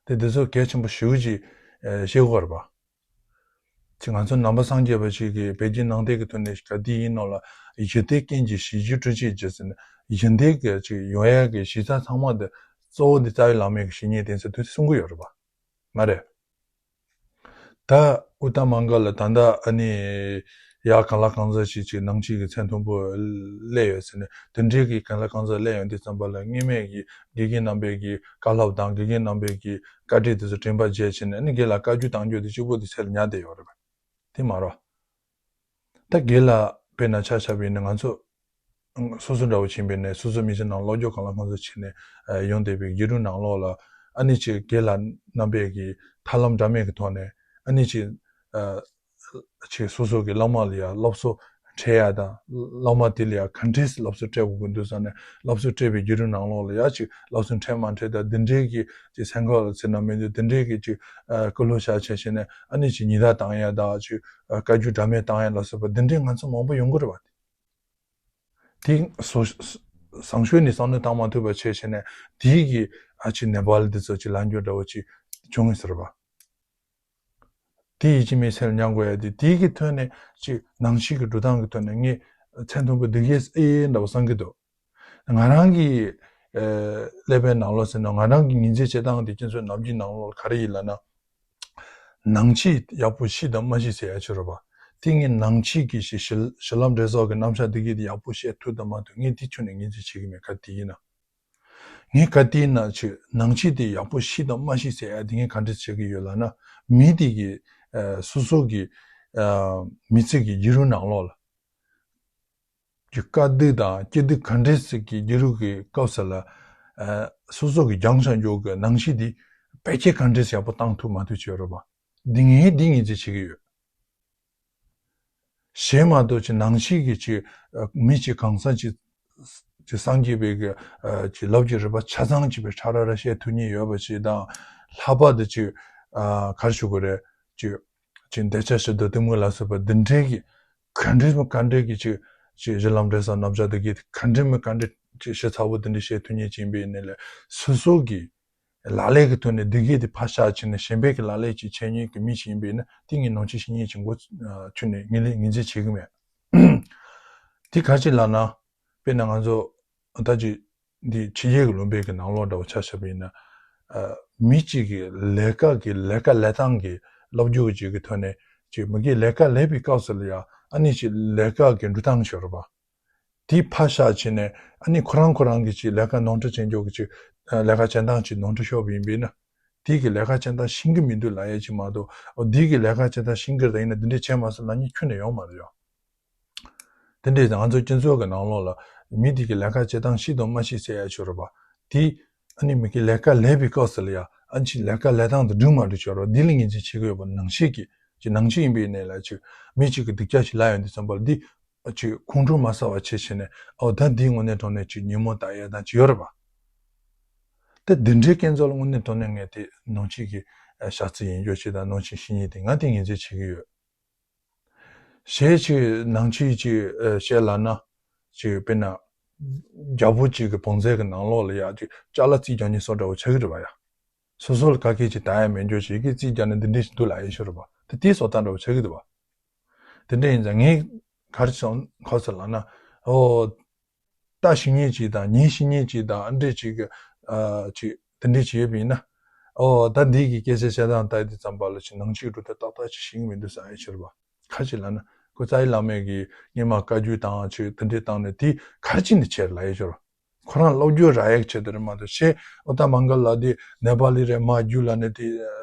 དེ་འདི་ཚོ་གལ་ཆེན་པོ་ཞེ་པོ་ཅིག་ཨ་བཤད་དགོས་རེད་པ། ཅིག་ང་ཚོ་ནང་པ་སངས་རྒྱས་པ་ཞིག་གིས་བོད་བརྒྱུད་ནང་བསྟན་གྱི་ཐོག་ནས་ག་དུས་ཡིན་ནའང་ལ་གཞི་རྟེན་ཀུན་གྱི་གཞི་རྒྱུ་སྤྲུལ་བྱེད་ཅེས་ཟེར་ནས་གཞི་རྟེན་གྱི་ཅིག་ཡོང་ཡ་གི་གཞི་རྩ་ཚང་མ་འདི་གཙོ་བོ་འདི་རྩ་བའི་བླ་མའི་གི་བཤེས་གཉེན་བསྟེན་ཚུལ་དུ་གསུང་གི་ཡོད་རེད་པ། མ་རེད། ད་ཨུ་ཏ་མང་ག་ལ་ད་ལྟ་ཨ་ནི་ཡ་གང་ལ་གང་འཚམ་ཞིག་ཅིག་ནང་ཆོས་ཀྱི་མཚན་མཐོན་པོ་སླེབས་ཡོད་ཟེར་ནས་དེ་འདྲའི་གི་གང་ལ་གང་འཚམ་སླེབས་ཡོང་དུས་ཙམ་པ་ལ་སྔོན་མའི་གི་དགེ་རྒན་རྣམ་པའི་གི་བཀའ་སློབ་དང་དགེ་རྒན་རྣམ་པའི་གི་བཀའ་དྲིན་དེ་ཚོ་དྲན་པ་བརྗེད་བྱས་ནས་ཨ་ནི་རྒན་ལ་བཀའ་བཀྱོན་བཏང་རྒྱུ་དེ་གཅིག་པོ་དེ་ཚད་ལ་ཉར་བསྡད་ཡོད་རེད་པ། དེ་མ་རེད། ད་རྒན་ལགས་དཔེར་ན་ཆ་བཞག་པ་ཡིན་ན་ང་ཚོ་སོ་སོ་འདྲ་བོ་ཕྱིན་པ་ཡིན་ན་སོ་སོ་མི་ཚེ་ནང་སློབ་སྦྱོང་གང་ལ་གང་འཚམ་བྱས་ནས་ཡོང་བསྡད་པའི་བརྒྱུད་རིམ་ནང་ལོགས་ལ་ཨ་ནི་ཅིག་རྒན་ལགས་རྣམ་པས་ཀྱི་ཐབས་ལམ་འདྲ་མིན་གྱི་ཐོག་ནས་ཨ་ནི་ཅིག་ཅིག་སོ་སོ་གི་བླ་མ་ལ་ཡང་སློབ་གསོ་སྤྲད་ཡ་དང་བླ་མ་དེ་ལ་ཡང་ག་འདྲས་སློབ་གསོ་སྤྲད་དགོས་ཀྱི་འདུག་བསམ་ནས་སློབ་གསོ་སྤྲད་པའི་བརྒྱུད་རིམ་ནང་ལོགས་ལ་ཡང་ཅིག་སློབ་གསོ་འཕྲད་མ་འཕྲད་དང་འདི་འདྲའི་གི་ཅིག་སེམས་ཁམས་ལ་ཚིག་ན་མི་འདུག་འདི་འདྲའི་གི་ཅིག་སྐུལ་སློང་བྱ་བྱས་བྱས་ནས་ཨ་ནི་ཅིག་ཉེས་དག་བཏང་ཡ་དང་ཅིག་བཀའ་བཀྱོན་འདྲ་མིན་བཏང་ཡ་ལ་སོགས་པ་འདི་འདྲའི་ང་ཚོ་མང་པོ་ཡོང་གི་རེད་བ། དེ་བཟང་ཤོས་ནས་བསམ་བློ་བཏང་མ་ཐུབ་པ་བྱས་བྱས་ནས་དེའི་གི་ཨ་ཅིག་ནེ་པཱལ་འདི་ཚོ་ཅིག་ལབ་རྒྱུ་འདྲ་བོ་ཅིག་བྱུང་ངེས་ཟེར་བ། དེ་ཡིད་ཆེས་མེད་སེམས་མྱང་དགོས་ཡ་དེ་དེའི་གི་ཐོག་ནས་ཅིག་ནང་ཆོས་ཀྱི་འགྲོ་སྟངས་ཀྱི་ཐོག་ནས་ངས་མཚན་མཐོན་པོ་འདི་གས་ཨེ་འདྲ་བོ་བསམ་གྱི་འདུག་ང་རང་གི་ཨ་ཀླད་པའི་ནང་ལོགས་ཟེར་ན་ང་རང་གི་ངོས་འཛིན་བྱེད་སྟངས་དེ་ཁྱེད་ཚོའི་ནམ་རྒྱུན་ནང་ལོགས་ག་རེ་ཡིན་ལབ་ན། ནང་ཆོས་ཡག་པོ་ཤེས་དང་མ་ཤེས་ཟེར་ཡ་ཅིག་ཡོད་རེད་པ། དེ་ངས་ནང་ཆོས་ཀྱི་ཞི་ཞི་ཞི་ལམ་འབྲས་བཟང་གི་རྣམ་གཞག་འདི་གས་དེ་ཡག་པོ་བཤད་ཐུབ་དང་མ་ཐུབ་ངས་དེ་ཁྱོན་ནས་ངོས་འཛིན་བྱེད་ཀྱི་མེད། ག་དེ་ཡིན་ན། ངས་ག་དེ་ཡིན་ན་ཅིག་ནང་ཆོས་དེ་ཡག་པོ་ཤེས་དང་མ་ཤེས་ཟེར་ཡ་དེ་ངས་ག་འདྲས་བྱེད་ཀྱི་ཡོད་ལབ་ན། མི་དེ་གི་ཨ་སོ་སོ་གི་ཨ་མི་ཚེ་གི་བརྒྱུད་རིམ་ནང་ལོགས་ལ། གི་དཀའ་སྡུག་དང་སྐྱིད་སྡུག་ག་འདྲས་ཞིག་གི་བརྒྱུད་རིམ་གྱི་སྐབས་སུ་ལ། ཨ་སོ་སོ་གི་སྦྱངས་བྱ་འཇོག་གི་ནང་ཆོས་འདི་བེད་སྤྱོད་ག་འདྲས་ཡག་པོ་བཏང་ཐུབ་མ་ཐུབ་ཅིག་ཡོད་རེད་པ། འདི་ངས་འདི་ངོས་འཛིན་བྱེད་ཀྱི་ཡོད། གཞན་མ་གཏོགས་ཅིག་ནང་ཆོས་ཀྱི་ཅིག་ཨ་མི་ཅིག་གང་ཟག་ཅིག་ཅིག་སངས་རྒྱས་པའི་གི་ཨ་ཅིག་ལབ་ཀྱི་རེད་པ། ཆ་ཚང་ཅིག་པའི་ཁྲ་ར་ར་བཤད་ཐུབ་མཁན་ཡོད་པ་ཅིག་དང་། ལྷག་པར་དུ་ཅིག་ཨ་ག་རེ་ཞུ་དགོས་རེད། ཅིག་ཅིག་འདོད་ཆགས་ཞེ་སྡུག་གཏི་མུག་ལ་སོགས་པ་འདི་འདྲའི་གི་ག་འདྲས་མི་ག་འདྲས་ཀྱི་ཅིག་ཅིག་གཞི་ལམ་འབྲས་བཟང་རྣམ་གཞག་འདི་གི་ག་འདྲས་མི་ག་འདྲས་ཅིག་ཞིབ་ཚགས་པོ་འདི་འདྲས་བཤད་ཐུབ་མཁན་ཅིག་ཡིན་པའི་ནི་ལས་སོ་སོ་གི་ལག་ལེན་གྱི་ཐོག་ནས་འདི་གས་དེ་ཕར་བཞག་བྱས་ནས་གཞན་པའི་གི་ལག་ལེན་ཅིག་བྱེད་མཁན་གྱི་མི་ཞིག་ཡིན་པའི་ནི་དེ་ངས་ནང་ཆོས་ཤེས་མཁན་ཅིག་མགོ་ཨ་ཁྱོན་ནས་ངོས་ལེན་ངོས་འཛིན་བྱེད་ཀྱི་མེད། དེ་ག་ཅིག་ལབ་ན། དཔེར་ན་ང་ཚོ་ད་ཅིག་འདི་ཕྱི་རྒྱལ་གྱི་ལུང་པའི་གི་ནང་ལོགས་འདྲ་བོ་ཆ་བཞག་པ་ཡིན་ན། ཨ་མི་གཅིག་གི་ལས་ཀ་གི་ལས་ཀ་ལས་སྟངས་ཀྱི་སློབ་སྦྱོང་ཅིག་གི་ཐོག་ནས་ ཅིག་མི་གི་ལས་ཀ་ལས་པའི་སྐབས་སུ་ལ་ཡ་ཨ་ནི་ཅིག་ལས་ཀ་གི་འགྲོ་སྟངས་ཤོར་བ། དེ་ཕར་བཞག་བྱས་ནས་ཨ་ནི་ཁོ་རང་ཁོ་རང་གི་ཅིག་ལས་ཀ་ནོར་འཁྲུལ་ཅན་འཇོག་གི་ཅིག་ལས་ཀ་བྱེད་སྟངས་ཅིག་ནོར་འཁྲུལ་ཤོར་བ་ཡིན་པས་ན། དེ་གི་ལས་ཀ་བྱེད་སྟངས་ཤེས་ཀྱི་མི་འདུག་ལབ་ཡས་ཅིག་མ་གཏོགས། འོ་དེ་གི་ལས་ཀ་བྱེད་སྟངས་ཤེས་ཀྱི་རེད་ཡིན་ན་དེ་འདྲས་བྱས་མ་སོང་ལབ་མཁན་ཁྱོན་ནས་ཡོང་མ་རེད་ཡ། དེ་འདྲས་ང་ཚོ་སྤྱི་ཚོགས་ཀྱི་ནང་ལོགས་ལ་མི་དེ་གི་ལས་ཀ་བྱེད་སྟངས་ཤེས་དང་མ་ཤེས་ཟེར་ཡ་ཤོར་བ། དེ་ཨ་ནི་མི་གི་ལས་ཀ་ལས་པའི་སྐབས་སུ་ལ་ཡ་ཨ་ནི་ཅིག་ལས་ཀ་ལས་སྟངས་དེ་འགྲིག་མ་འགྲིག་ཤོར་བ་དེ་ལ་ངོས་འཛིན་བྱེད་ཀྱི་ཡོད་པ་ནང་བཞིན་གྱི་ཅིག་ནང་ཆོས་ཡིན་པའི་གནས་ལ་ཅིག་མི་གཅིག་གི་སྡུག་ཅག་ཅིག་ལབ་ཡོང་དུས་ཙམ་པ་ལ་འདི་ཅིག་ཁོང་ཁྲོ་མ་ཟ་བ་བྱེད་བྱས་ནས། ཨོ་ད་འདིའི་ངོ་ནས་དྲངས་ནས་ཅིག་ཉོན་མོངས་དག་ཡས་དང་ཅིག་ཡོད་རེད་པ། ད་འདི་འདྲའི་སྐྱོན་འཛུགས་ལ་དངོས་གནས་དྲང་གནས་ངས་དེ་ནང་ཆོས་ཀྱི་ཨ་ཞག་རྩི་ཡིན་རྒྱུ་ཅིག་དང་ནང་ཆོས་བཤེས་གཉེན་དེ་ང་དེ་ངོས་འཛིན་བྱེད་ཀྱི་ཡོད། གཞན་ཅིག་ནང་ཆོས་ཅིག་ཨ་བཤད་ལབ་ན་ཅིག་དཔེར་ན་རྒྱལ་པོ་ཅིག་གི་བང་མཛོད་ཀྱི་ནང་ལོགས་ལ་ཡ་ཅིག་ཅ་ལག་རྩིས་རྒྱག་མཁན་བཟོ་འདྲ་བོ་ཆགས་ཀྱི་རེད་པ་ཡ། སོ་སོ་ལ་ག་གེ་ཅིག་བལྟ་ཡ་མེད་རྒྱུ་ཅིག་ཡི་གེ་རྩིས་རྒྱག་ན་འདི་འདྲ་ཞིག་འདུག་ལབ་ཡས་ཤོར་རེད་པ། དེ་དེའི་བཟོ་ལྟ་འདྲ་བོ་ཆགས་ཀྱི་འདུག་པ། དེ་འདྲ་ཡིན་ཙང་ངས་ག་རེ་བྱུང་གོ་ཟེར་ལབ་ན། ཨོ། ལྟ་ཤེས་མཁན་ཅིག་དང་ཉན་ཤེས་མཁན་ཅིག་དང་ཨ་འདྲས་ཅིག་གི་ཨ་ཅིག་དེ་འདྲས་ཅིག་ཡོད་པ་ཡིན་ན། ཨོ་ད་འདི་གི་སྐད་ཆ་བཤད་སྟངས་ལྟ་དུས་ཙམ་པ་ལ་ཅིག་ནང་ཆོས་འགྲོ་དེ་ཏག་ཏག་ཅིག་ཤེས་ཀྱི་མི་འདུག་ཟེར་ཡས་ཤོར་བ། ག་ཅི་ལབ་ན་ཁོ་རྩ་བའི་བླ་མས་ཀྱི་སྔོན་མ་བཀའ་བརྒྱུད་དང་ཅིག་དེ་འདྲས་བཏང་ནས་དེ་ག་རེ་བྱས་ནས་བྱས་ལབ་ཡས་ཤོར་བ། ཁོ་རང་སློབ་སྦྱོང་རག་ཡས་ཆེད་དུ་རེད་མ་གཏོགས། ཤེས་ཨོ་ད་མང་ག་ལ་དེ་ནེ་པ་ལི་རེད་མ་རྒྱུད་ལ་ནས་དེ་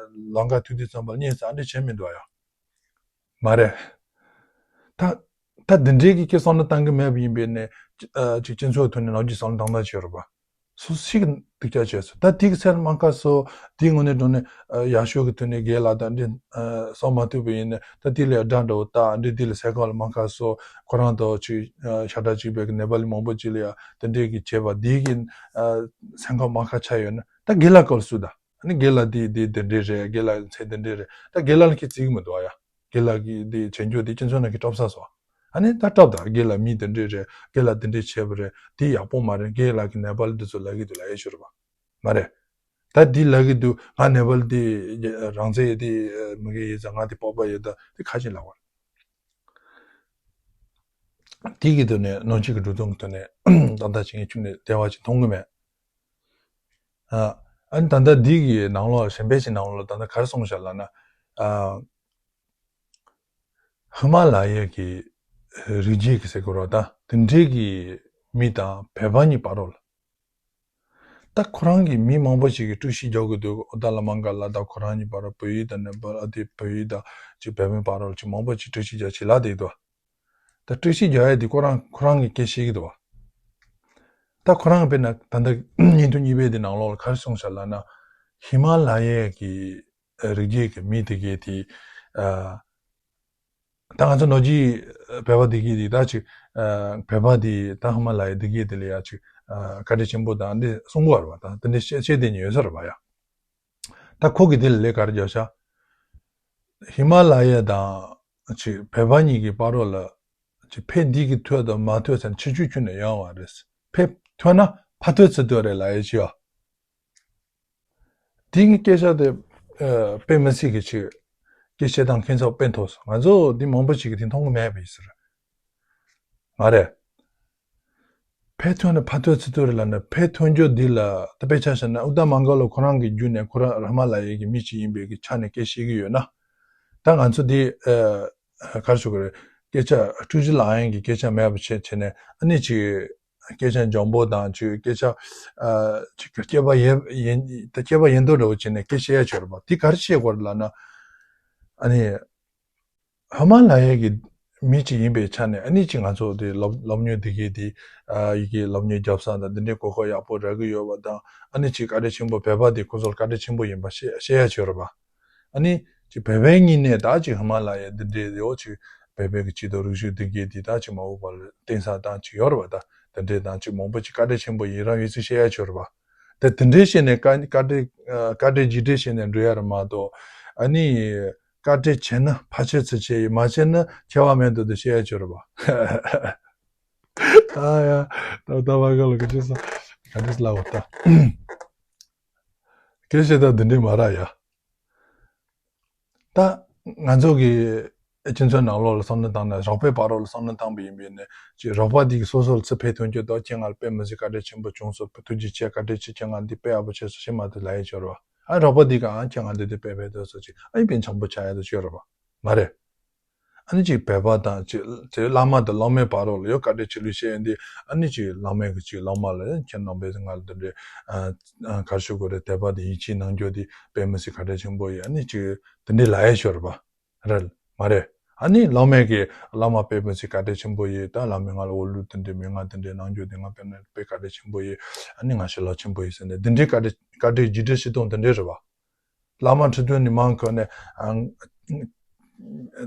ལམ་ཁ་ཐུག་དུས་ཙམ་པ་ལ་གཉེན་ཟེར་ཨ་འདྲས་བྱས་མི་འདུག་ཨ་ཡ། མ་རེད། ད་ད་འདི་འདྲའི་གི་སྐད་བསམ་བློ་བཏང་གི་མེད་པ་ཡིན་པས་ནས། ཨ་ཅིག་སྤྱི་ཚོགས་ཐོག་ནས་ནོར་འཁྲུལ་བསམ་བློ་བཏང་ཐབས་བྱས་རེད་པ། སུ་ཞིག་གིས་སྡུག་ཅག་བྱས་སོང་། ད་དེ་གི་ཚེ་ལ་མ་ཁ་སོ། དེའི་ངོས་ནས་འགྲོ་ནས་ཨ་ཡག་ཤོས་ཀྱི་ཐོག་ནས་རྒན་ལགས་དང་འདི་ཨ་བསམ་མ་ཐུབ་པ་ཡིན་ནས། ད་དེ་ལས་དགྲ་འདྲ་བོ་ད་འདི་དེ་ལ་སེམས་ཁམས་ལ་མ་ཁ་སོ། ཁོ་རང་དང་ཅིག་ཨ་ཤ་ཁྲག་གཅིག་པའི་གི་ནེ་པ་ལི་མང་པོ་ཅིག་ལ་ཡ་དེ་འདྲའི་གི་བྱས་པ་དེའི་གི་ཨ་སེམས་ཁམས་མ་ཁ་ཆགས་ཡོད་ན་ད་རྒན་ལགས་སྐབས་སུ་ད། ཨ་ནི་རྒན་ལགས་འདི་འདི་འདི་འདྲས་རེད། རྒན་ལགས་ཚེ་འདི་འདྲས་རེད། ད་རྒན་ལགས་ལ་ཁྱེད་བརྩི་གི་མི་འདུག་ཨ་ཡ། རྒན་ལགས་ཀྱི་འདི་བྱེད་རྒྱུ་འདི་སྤྱི་ཚོགས་ནང་གི་སྐྲག་ས་སོང་། ཨ་ནི་ད་སྐྲག་ད་རྒན་ལགས་མི་འདི་འདྲས་རེད། རྒན་ལགས་འདི་འདྲས་བྱས་པ་རེད། འདི་ཡག་པོ་མ་རེད། རྒན་ལགས་ཀྱི་ནེ་པ་ལི་འདི་ཚོ་ལབ་ཀྱི་འདུག་ལབ་ཡས་ཤོར་བ། མ་རེད། ད་འདི་ལབ་ཀྱི་འདུག་ང་ནེ་པ་ལི་འདི་རང་བཙན་ཡོད་དེ་མི་དགེ་ཡོད་ཙང་ང་འདི་སྤོབས་པ་ཡོད་ད་འདི་ག་ཅི་ལབ་པ་རེད། དེ་གི་ཐོག་ནས་ནང་ཆོས་ཀྱི་འགྲོ་སྟངས་ཀྱི་ཐོག་ནས་ཏག་ཏག་བྱེད་མཁན་ཁྱོན་ནས་བདེ་བ་ཅིག་མཐོང་གི་མེད། ཨ་ཨ་ནི་ད་ལྟ་འདི་གི་ནང་ལོགས་གཞན་ཕན་གྱི་ནང་ལོགས་ད་ལྟ་ག་རེ་གསུངས་བཞག་ལབ་ན། ཨ་ཧི་མ་ལ་ཡའི་གི་རི་རྒྱུད་ཀྱི་ཟེར་དགོས་རེད་པ། ད་དེ་འདྲའི་གི་མི་དང་བོད་པ་གཉིས་བར་རོ་ལ། ད་ཁོ་རང་གི་མི་མང་པོ་ཞིག་གིས་དཀྲུག་ཤིང་རྒྱག་གི་འདུག་ཨོ་ད་ལ་མང་ག་ལ་ད་ཁོ་རང་གཉིས་བར་རོ་བོད་ཡིག་དང་ནེ་པ་ལ་དེ་བོད་ཡིག་དང་ཅིག་བོད་པའི་བར་རོ་ལ་ཅིག་མང་པོ་ཅིག་དཀྲུག་ཤིང་རྒྱག་བྱེད་ལ་བསྡད་འདུག་ད་དཀྲུག་ཤིང་རྒྱག་ཡས་དེ་ཁོ་རང་ཁོ་རང་གི་སྐད་བཤད་ཀྱི་འདུག་པ། ད་ཁོ་རང་དཔེར་ན་ད་ལྟ་བརྙན་ཐུང་གཉིས་པའི་དེ་ནང་ལོགས་ལ་ག་རེ་གསུངས་བཞག་ལབ་ན། ཧི་མ་ལ་ཡའི་གི་རི་རྒྱུད་ཀྱི་མི་དེ་གས་དེ་ཨ་ད་ང་ཚོ་ནོར་གྱི་བོད་པ་འདི་གས་དེ་ད་ཅིག་ཨ་བོད་པ་དེ་ད་ཧི་མ་ལ་ཡའི་འདི་གས་དེ་ལ་ཡ་ཅིག་ཨ་བཀའ་དྲིན་ཆེན་པོ་དང་འདི་གསུང་གི་ཡོད་རེད་པ། ད་དེ་འདྲའི་བཤད་བཤད་དེ་ཉིད་ཡོད་ས་རེད་པ་ཡ། ད་ཁོ་གིས་དེ་ལ་ལན་ག་རེ་རྒྱབ་ཤག་ཧི་མ་ལ་ཡ་དང་ཅིག་བོད་པ་གཉིས་ཀྱི་བར་རོ་ལ་ཅིག་ཕན་འདི་གིས་ཐོགས་དང་མ་ཐོགས་ཟེར་ན་ཁྱད་ཆོས་ཁྱོན་ནས་ཡོད་མ་རེད། ཕན་ཐོགས་ན་ཕ་ཐོགས་ཚུར་ཐོགས་རེད་ལབ་ཡས་ཅིག་ཡོད། དེ་གི་སྐད་ཆ་དེ་ཨ་དཔེ་མི་སྲིད་གི་ཅིག་སྐད་ཆ་དང་ཁྱད་མཚར་དཔེ་མཐོང་སོང་། ང་ཚོ་འདི་མང་པོ་ཅིག་གིས་དེ་མཐོང་གི་མེད་པ་ཡིན་ཟེར། མ་རེད། ཕན་ཐོགས་ན་ཕ་ཐོགས་ཚུར་ཐོགས་རེད་ལབ་ན། ཕན་ཐོགས་རྒྱུ་འདི་ལ་ད་དཔེ་ཆ་བཞག་ན་ཨུ་ད་མང་ག་ལོ་ཁོ་རང་གི་རྒྱུད་ནས་ཁོ་རང་ཧི་མ་ལ་ཡའི་གི་མི་ཅིག་ཡིན་པའི་གི་ཆ་ནས་སྐད་བཤད་གི་ཡོད་ན། ད་ང་ཚོ་འདི་ཨ་ག་རེ་ཞུ་དགོས་རེད། སྐད་ཆ་དཀྲུག་ཤིང་ལབ་ཡས་གི་སྐད་ཆ་མེད་པ་བྱས་བྱས་ནས་ཨ་ནི་ཅིག་སྐད་ཆ་འཇམ་པོ་དང་ཅིག་སྐད་ཆ་ཨ་ཅིག་སྐྱེས་པ་ཡིན་ཡིན་ད་སྐྱེས་པ་ཡིན་མདོག་འདྲ་བོ་བྱས་ནས་སྐད་བཤད་ཡ་ཅིག་ཡོད་རེད་པ། འདི་ག་རེ་བཤད་དགོས་རེད་ལབ་ན། ཨ་ནི། ཧི་མ་ལ་ཡའི་གི་མི་གཅིག་ཡིན་པའི་ཆ་ནས་ཨ་ནི་ཅིག་ང་ཚོ་དེ་སློབ་སློབ་གཉེར་དེ་གའི་དེ་ཨ་ཡི་གེ་སློབ་གཉེར་རྒྱབ་ས་དང་དེ་འདྲའི་གོ་སྐབས་ཡག་པོ་རག་གི་ཡོད་པ་དང་། ཨ་ནི་ཅིག་བཀའ་དྲིན་ཆེན་པོ་བོད་པ་དེ་ཁོ་ཚོར་བཀའ་དྲིན་ཆེན་པོ་ཡིན་པ་ཤེས་ཤེས་ཡ་ཅིག་ཡོད་རེད་པ། ཨ་ནི་ཅིག་བོད་པའི་ངོས་ནས་ད་ཅིག་ཧི་མ་ལ་ཡའི་འདི་འདྲའི་དེ་འོ་ཅིག་བོད་པའི་གི་སྤྱི་ཚོགས་རིག་གཞུང་དེ་གའི་དེ་ད་ཅིག་མ་འོངས་པ་ལ་བརྟེན་ས་དང་ཅིག་ཡོད་རེད་པ། ད་དེ་འདྲའི་དང་ཅིག་མང་པོ་ཅིག་བཀའ་དྲིན་ཆེན་པོ་ཡིན་རང་ཡོད་ཚུལ་ཤེས་ཡ་ཅིག་ཡོད་རེད་པ། ད་དེ་འདྲའི་བཤད་ནས་བཀའ་བཀའ་དྲིན་ཨ་བཀའ་དྲིན་རྗེས་དྲན་བཤད་ནས་འགྲོ་ཡ་རེད་མ་གཏོགས། ཨ་ནི། བཀའ་དྲིན་ཆེ་ན་ཕ་ཆོས་ཚུལ་ཆེ་ཡིན། མ་བྱས་ན་ཆེ་བ་མེད་འདུག་དེ་བཤད་ཡ་ཅིག་ཡོད་རེད་པ། ཨ་ཡ། ད་ད་བ་ག་ལ་ག་ཅི་ས་ག་ཅི་ལ་འོ་ད། སྐད་བཤད་ད་འདི་འདྲའི་མ་ར་ཡ། ད་ང་ཚོ་གི་སྤྱི་ཚོགས་ནང་ལོགས་ལ་བསམ་བློ་བཏང་ན་རོགས་པའི་བར་རོ་ལ་བསམ་བློ་བཏང་པ་ཡིན་པས་ནས་ཅིག་རོགས་པ་འདི་གི་སོ་སོ་ལ་ཚུར་ཕན་ཐོགས་རྒྱུ་དང་། ཁྱེད་ང་ལ་དཔེ་མི་སྲིད་བཀའ་དྲིན་ཆེན་པོ་བྱུང་སོང་། ཐུགས་རྗེ་ཆེ། བཀའ་དྲིན་ཆེ། ཁྱེད་ང་འདི་དཔེ་ཡག་པོ་བྱས་སོང་ཞེས་མ་དེ་ལབ་ཡ་ཅིག་ཡོད་རེད་པ། ཨ་རོགས་པ་འདི་ག་ཨང་ཁྱེད་ང་འདི་འདི་དཔེ་ཕན་ཐོགས་སོང་ཅིག་ཨ་ཡིན་པས་འཆམ་པོ་ཆགས་ཡ་དེ་ཅིག་ཡོད་རེད་པ། མ་རེད། ཨ་ནི་ཅིག་བོད་པ་དང་ཅིག་དེ་བླ་མ་དང་སློབ་མའི་བར་རོགས་ལ་ཡོད་བཀའ་དྲིན་ཆེ་ལུགས་བཤད་ཡོད་འདི། ཨ་ནི་ཅིག་བླ་མས་གི་ཅིག་སློབ་མ་ལ་ཡང་ཁྱེད་རྣམ་པས་ང་ལ་འདི་འདྲའི་ཨ་ཨ་ག་རེ་ཞུ་དགོས་རེད། དད་པ་དང་ཡིད་ཆེས་གནང་རྒྱུ་དེ་དཔེ་མི་སྲིད་བཀའ་དྲིན་ཆེན་པོ་ཡིན། ཨ་ནི་ཅིག་དེ་འདྲའི་ལབ་ཡས་ཤོར་བ་རེད་མ་རེད། ཨ་ནི་བླ་མས་གི་བླ་མ་དཔེ་མི་སྲིད་བཀའ་དྲིན་ཆེན་པོ་ཡིན། ད་བླ་མས་ང་ལ་འོ་ལུགས་དེ་འདྲའི་མི་ང་དེ་འདྲའི་གནང་རྒྱུ་དེ་ང་དཔེ་ནས་དཔེ་བཀའ་དྲིན་ཆེན་པོ་ཡིན། ཨ་ནི་ང་ཞེ་ལག་ཆེན་པོ་ཡིན་ཟེར་ནས་དེ་འདྲའི་བཀའ་དྲིན་བཀའ་དྲིན་རྗེས་དྲན་བྱེད་སྟངས་དེ་འདྲའི་རེད་བ། བླ་མ་ཁྲི་སྟོན་ནས་མང་ཁོ་ནས་ཨང་།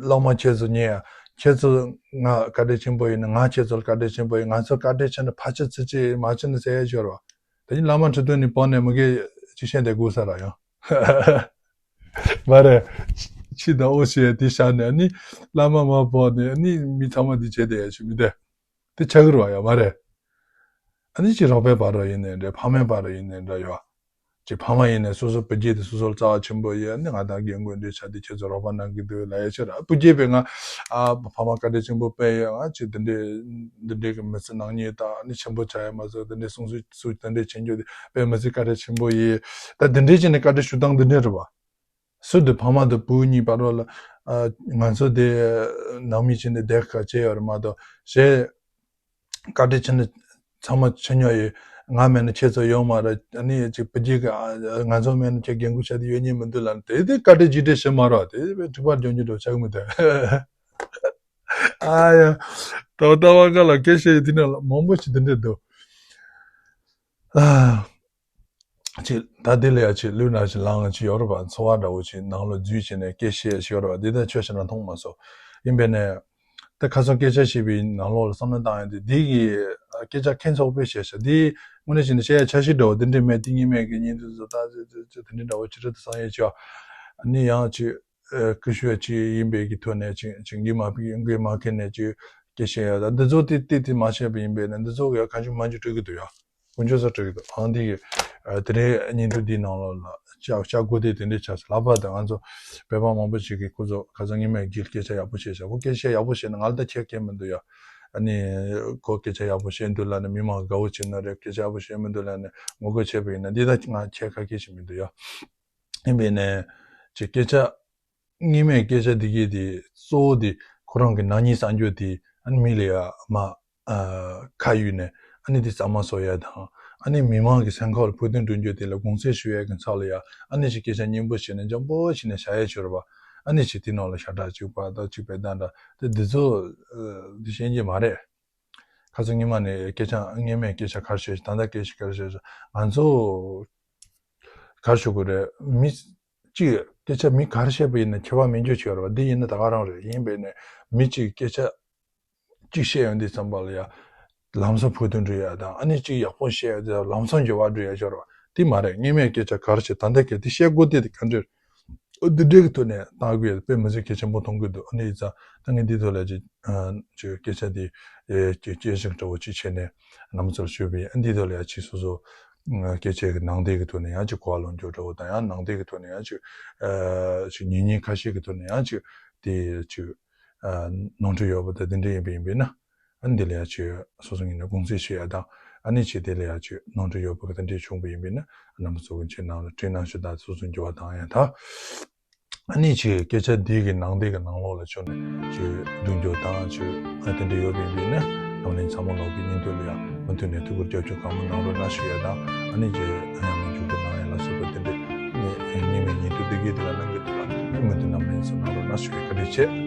སློབ་མ་ཁྱེད་ཚོ་ཉེ་ཡ། ཁྱེད་ཚོ་ང་བཀའ་དྲིན་ཆེན་པོ་ཡིན་ན་ང་ཁྱེད་ཚོ་ལ་བཀའ་དྲིན་ཆེན་པོ་ཡིན། ང་ཚོ་བཀའ་དྲིན་ཆེ་ན་ཕལ་ཆེར་ཚིག་གཅིག་མ་བྱེད་ན་ཟེར་ཡ་ཤོར་བ། དེ་ནི་བླ་མ་ཁྲི་སྟོན་ནས་བོད་ནས་མི་གེ་ཅིག་བཤད་བསྡད་དགོས་ས་ར་ཡང་། མ་རེད། ཕྱི་དང་ཨོ་ཤེས་དེ་བཞག་ནས་ནི་བླ་མ་མ་བོད་ནས་ནི་མི་ཚང་མ་དེ་བྱེད་བསྡད་ཡ་ཞིག་མི་བསྡད། དེ་ཆགས་ཀྱི་རེད་བ་ཡ་མ་རེད། ཨ་ནི་ཅིག་རོགས་པའི་བར་རོ་ཡིན་ནའི་འདྲ། ཕ་མའི་བར་རོ་ཡིན་ནའི་འདྲ་ཡོད། ཅིག་ཕ་མ་ཡིན་ནའི་སོ་སོ་བུ་རྒྱུད་དེ་སོ་སོ་ལ་རྩ་བ་ཆེན་པོ་ཡོད། ཨ་ནི་ང་དང་རྒན་རྒོན་འདྲ་ཆགས་དེ་ཁྱེད་ཚོ་རོགས་པ་གནང་གི་འདུག་ལབ་ཡ་ཆེ་ར། བུ་རྒྱུད་པས་ང་ཨ་ཕ་མ་བཀའ་དྲིན་ཆེན་པོ་དཔེ་ཡོད། ང་ཅིག་འདི་འདྲའི་འདི་འདྲའི་གི་མི་ཚེ་ནག་ཉེས་དང་ཨ་ནི་ཆེན་པོ་ཆགས་ཡ་མ་ཟད་འདི་འདྲའི་གསུང་སྲོལ་སྲོལ་འདི་འདྲའི་བྱེད་རྒྱུ་དེ་དཔེ་མི་སྲིད་བཀའ་དྲིན་ཆེན་པོ་ཡིན། ད་འདི་འདྲའི་བྱས་ནས་བཀའ་དྲིན་ཞུ་སྟངས་འདི་འདྲའི་རེད་བ། སུ་དེ་ཕ་མ་དང་བུ་གཉིས་བར་ལ་ཨ་ང་ཚོ་དེ་ནང་མི་བྱས་ནས་བསྡད་ཁ་བྱས་ཡོད་རེད་མ་གཏོགས་གཞན་བཀའ་དྲིན་ཆེ་ན་ཚང་མ་ཆེ་ཉོག་ཡོད། ང་མེད་ན་ཁྱེད་ཚོ་ཡོད་མ་རེད། ཨ་ནི་ཅིག་བུ་རྒྱུད་ཀྱི་ཨ་ང་ཚོ་མེད་ན་ཁྱེད་རྒན་རྒོན་ཆགས་དེ་ཡོད་ཉེན་མི་འདུག་ལབ་ནས་དེ་དེ་བཀའ་དྲིན་རྗེས་དྲན་བྱེད་མ་རོགས། དེ་དཔེ་འཁྲུག་པ་འཇོག་རྒྱུ་འགྲོ་ཆགས་མི་འདུག་ཨ་ཡ། ད་ལྟ་བ་ག་ལ་སྐད་ཆ་ཡི་དེ་ནས་མང་པོ་ཞིག་འདི་འདྲས་འདུག་ཨ། ཅིག་ད་དེ་ལ་ཡ་ཅིག་ལུས་ན་ཅིག་ལངས་ཅིག་ཡོད་རེད་པ། འཚོ་བ་འདྲ་བོ་ཅིག་ནང་ལོགས་འཛུལ་བྱས་ནས་སྐད་བཤད་ཞིག་ཡོད་རེད་པ། འདི་ད་ཆོས་བཤད་ན་མཐོང་མ་སོང་། ཡིན་པས་ནས་ད་ཁ་སང་སྐད་ཆ་བཤད་པའི་ནང་ལོགས་ལ་བསམ་བློ་བཏང་ཡོང་དུས་འདི་གི་སྐད་ཆ་ཁྱེད་ཚོ་དཔེ་བཤད་ཤག་འདི་དངོས་གནས་བྱས་ན་བཤད་ཡ་འཆར་གཞི་འདྲ་བོ་འདི་འདྲས་མེད། འདི་གཉིས་མེད་ཀྱི་གཉིས་འདི་ཚོ་ད་དེ་འདྲས་འདྲ་བོ་ཅི་རེད་ད་བསམ་ཡས་ཅིག་ཨ་ནི་ཡང་ཅིག་སྐུ་ཞབས་ཅིག་ཡིན་པའི་གི་ཐོག་ནས་ཅིག་ཅིག་འགན་མ་འགན་མ་འཁྱེར་ནས་ཅིག་སྐད་བཤད་ཡ་ད་འདི་ཚོ་ཏིག་ཏིག་ཏིག་མ་བཤད་པ་ཡིན་པས་ན་འདི་ཚོ་གི་གང་བྱུང་མང་བྱུང་སྤྲོད་ཀྱི་འདུག་ཡ། དཀོན་མཆོག་གསར་སྤྲོད་ཀྱི་འདུག་ཨང་འདི་གི་ཨ་དེ་རིང་བརྙན་ཐུང་འདིའི་ནང་ལོགས་ལ་ལྕགས་ལྕགས་སྒོ་དེ་དེ་འདྲས་ཆགས་སོང་ལབ་པ་དང་། ང་ཚོ་བོད་པ་མང་པོ་ཞིག་གིས་ཁོ་ཚོ་ཁ་སང་ཉི་མ་རྒྱལ་སྐད་ཆ་ཡག་པོ་བཤད་ཤག་ཁོ་སྐད་ཆ་ཡག་པོ་བཤད་ན་ང་ལ་ད་ཁྱད་ཁྱད་མི་འདུག་ཡ། ཨ་ནི་ཁོ་སྐད་ཆ་ཡག་པོ་བཤད་འདུག་ལབ་ནས་མི་མང་དགའ་བོ་བྱེད་ནི་རེད། སྐད་ཆ་ཡག་པོ་བཤད་མི་འདུག་ལབ་ནས་ངོ་རྒོལ་བྱས་པ་ཡིན་ན་འདི་ད་ང་ཁྱད་ཁ་སྐད་ཞིག་མི་འདུག་ཡ། ཡིན་པས་ནས་ཅིག་སྐད་ཆ་སྔོན་མའི་སྐད་ཆ་འདི་གས་དེ་གཙོ་བོ་དེ་ཁོ་རང་གི་ནག་ཉེས་བསགས་རྒྱུ་དེ་ཨ་ནི་མི་ལ་ཡ་མ་ཨ་ཁ་གཡུག་ནས་ཨ་ནི་དེ་གཙང་མ་བཟོ་ཡ་དང་ཨ་ནི་མི་མང་གི་སེམས་ཁམས་ལ་ཕུགས་འདུན་སྒྲོན་རྒྱུ་དེ་ལ་དགོངས་སེལ་ཞུ་ཡ་གི་ཚབ་ལ་ཡ་ཨ་ནི་ཞིག་སྐད་ཆ་སྙན་པོ་བཤད་ནས་འཇམ་པོ་བྱས་ནས་བཞག་ཡ་ཅིག་ཡོད་རེད་པ། ཨ་ནི་ཞིག་དེ་ནང་ལ་ཤ་ཁྲག་གཅིག་པ་དང་གཅིག་པའི་གདན་འདྲ་དེ་འདི་ཚོ་འདི་ཤེས་ཀྱི་མ་རེད། ཁ་སང་ཉི་མ་ནས་སྐད་ཆ་སྔོན་མའི་སྐད་ཆ་ག་རེ་བཤད་ཤག་ད་ལྟ་སྐད་ཆ་ག་རེ་བཤད་ཤག་ང་ཚོ་ག་རེ་ཞུ་དགོས་རེད། མི་གཅིག་སྐད་ཆ་མི་ག་རེ་བཤད་པ་ཡིན་ན་ཁྱད་པར་མེད་རྒྱུ་ཅིག་ཡོད་རེད་པ། འདི་ཡིན་ན་ད་ག་རང་རེད། ཡིན་པས་ནས་མི་གཅིག་སྐད་ཆ་གཅིག་བཤད་ཡོང་དུས་ཙམ་པ་ལ་ཡ་ལམ་སང་ཕུགས་འདུན་སྒྲུབ་ཡ་དང་ཨ་ནི་གཅིག་ཡག་པོ་བཤད་ཡ་དེ་ལམ་སང་འགྱུར་བ་འགྲོ་ཡ་ཅིག་ཡོད་རེད་པ། དེ་མ་རེད། སྔོན་མའི་སྐད་ཆ་ག་རེ་བཤད་ད་ལྟ་སྐད་དེ་བཤད་དགོས་དེ་དེ་ག་འདྲ་རེད། འདི་འདྲའི་གི་ཐོག་ནས་བཏང་དགོས་ཡ་དཔེ་མི་སྲིད་གལ་ཆེན་པོ་མཐོང་གི་འདུག་ཨ་ནི་ཡིན་ཙང་ད་ངས་འདིའི་ཐོག་ལ་ཅིག་ཨ་ཅིག་སྐད་ཆ་འདི་ཨེ་ཅིག་དཔྱད་ཞིབ་འདྲ་བོ་ཅིག་བྱས་ནས་རྣམ་པ་ཚོར་ཞུས་པ་ཡིན། ཨ་འདིའི་ཐོག་ལ་ཡང་ཅིག་སོ་སོ་ཨ་སྐད་ཆའི་གི་ནང་དོན་གི་ཐོག་ནས་ཡང་ཅིག་གོ་བ་ལོག་འགྱོ་འདྲ་བོ་དང་ཡང་ནང་དོན་གི་ཐོག་ནས་ཡང་ཅིག་ཨ་ཅིག་ཉན་མཁན་ཁ་ཤས་ཀྱི་ཐོག་ནས་ཡང་ཅིག་དེ་ཅིག་ཨ་ནོར་འཁྲུལ་ཡོད་པ་དང་དེ་འདྲ་ཡིན་པ་ཡིན་པས་ན། ཨ་ནི་དེ་ལ་ཡང་ཅིག་སོ་སོ་ངོས་ནས་དགོངས་སེལ་ཞུ་ཡ་དང་། ཨ་ནི་ཅིག་དེ་ལ་ཡང་ཅིག་ནོར་འཁྲུལ་ཡོད་པ་གི་དེ་འདྲས་བྱུང་བ་ཡིན་པས་ན་རྣམ་པ་ཚོ་གི་ཁྱེད་རྣམས་ལ་དྲན་གནང་ཞུ་དང་སོ་སོ་འགྱུར་བ་བཏང་ཡ་དང་། ཨ་ནི་ཅིག་སྐད་ཆ་འདི་གི་ནང་དེ་གི་ནང་ལོགས་ལ་ཅིག་ནས་ཅིག་རྡུང་རྒྱུ་དང་ཅིག་ཨ་དེ་འདྲས་ཡོད་པ་ཡིན་པས་ན་རྣམ་པ་ཚང་མ་ལོག་གི་སྙིང་སྟོབས་ལ་ཡང་མུ་མཐུད་ནས་ཐུགས་ཁུར་རྒྱབ་སྐྱོར་གང་མང་གནང་རོགས་གནང་ཞུ་ཡ་དང་། ཨ་ནི་ཅིག་ཨ་ཡང་མི་འཇུག་རྒྱུ་གནང་ཡ་ལ་སོགས་པ་དེ་འདྲས་ནས་ཉི་མའི་སྙིང་སྟོབས་དེ་གི་དེ་ལ་གནང་གི་འདུག་ལ་མུ་མཐུད་རྣམ་པ་ཚོ་གནང་རོགས་གནང་ཞུ་ཡ་བཀའ་དྲིན་ཆེ།